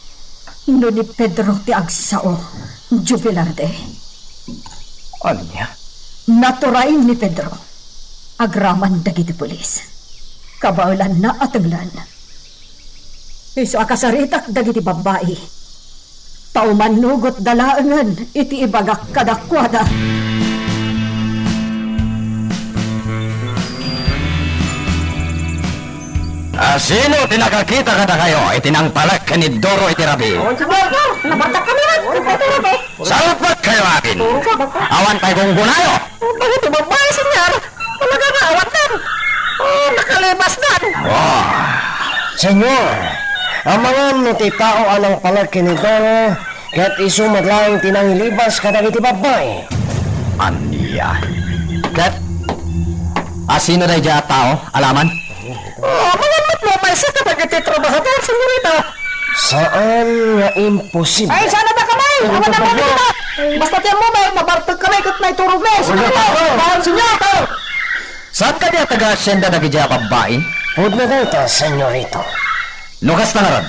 no ni Pedro ti agsao, Jubilar de. Ania? Naturay ni Pedro. Agraman dagiti pulis. Kabaelanna a tenglen. Isu a kasaritak dagiti babbai. Ta umannugotda laengen iti ibagak kadakuada. Asino ti nakakita kadakayo iti nangpalek ken ni Doro iti rabii? Awan, Senyor. Nabatak kami met. Iti rabii. Salpetkayo amin. Awan pay gunggonayo. Dagiti babbai, Senyor. Talaga nga awan dan. Oh, nakalibasdan. Oh. Senyor, amangan no ti tao a nangpalek ken ni Doro, ket isu met laeng ti nangilibas kadagiti babbai. Ania? Ket asino daydiay a tao, alaman? Oh, amangan met no maysa kadagiti trabahador, senyorita. Saan nga imposible. Ay, saan a da kamay? Awan a kami dita. Basta ti ammom, mabartek kami ket naiturog na, senyorita. Senyor! Saan kadi a taga-hacienda dagiti a babbai? Pudno dayta, senyorito. No kasta ngarud,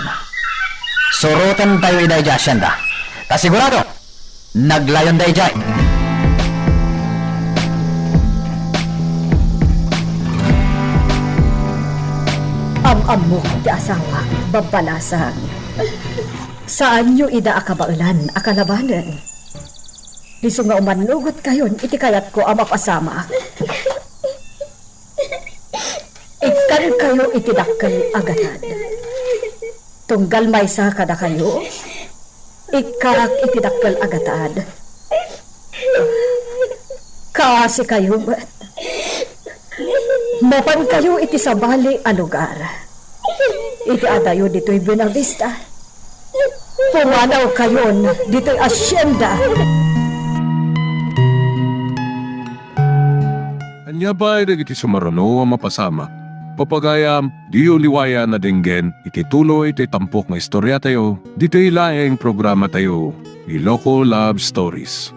surotentayo ida idiay hacienda. Ta sigurado, naglayonda idiay. Am-ammok ti asawak, babbalasang. Saanyo ida a kabaelan a kalabanen. Isu nga umannugotkayon iti kayatko a mapasamak. Ikkankayo iti dakkel a gatad. Tunggal maysa kadakayo, ikkak iti dakkel a gatad. Kaasikayo met. Mapankayo iti sabali a lugar. Iti adayo ditoy Buenavista. Pumanawkayon ditoy hacienda. Ania pay dagiti sumaruno a mapasamak? Papagayam, diyo liwayan a denggen iti tuloy ti tampok nga istoriatayo, ditoy laeng programatayo, Iloko Love Stories.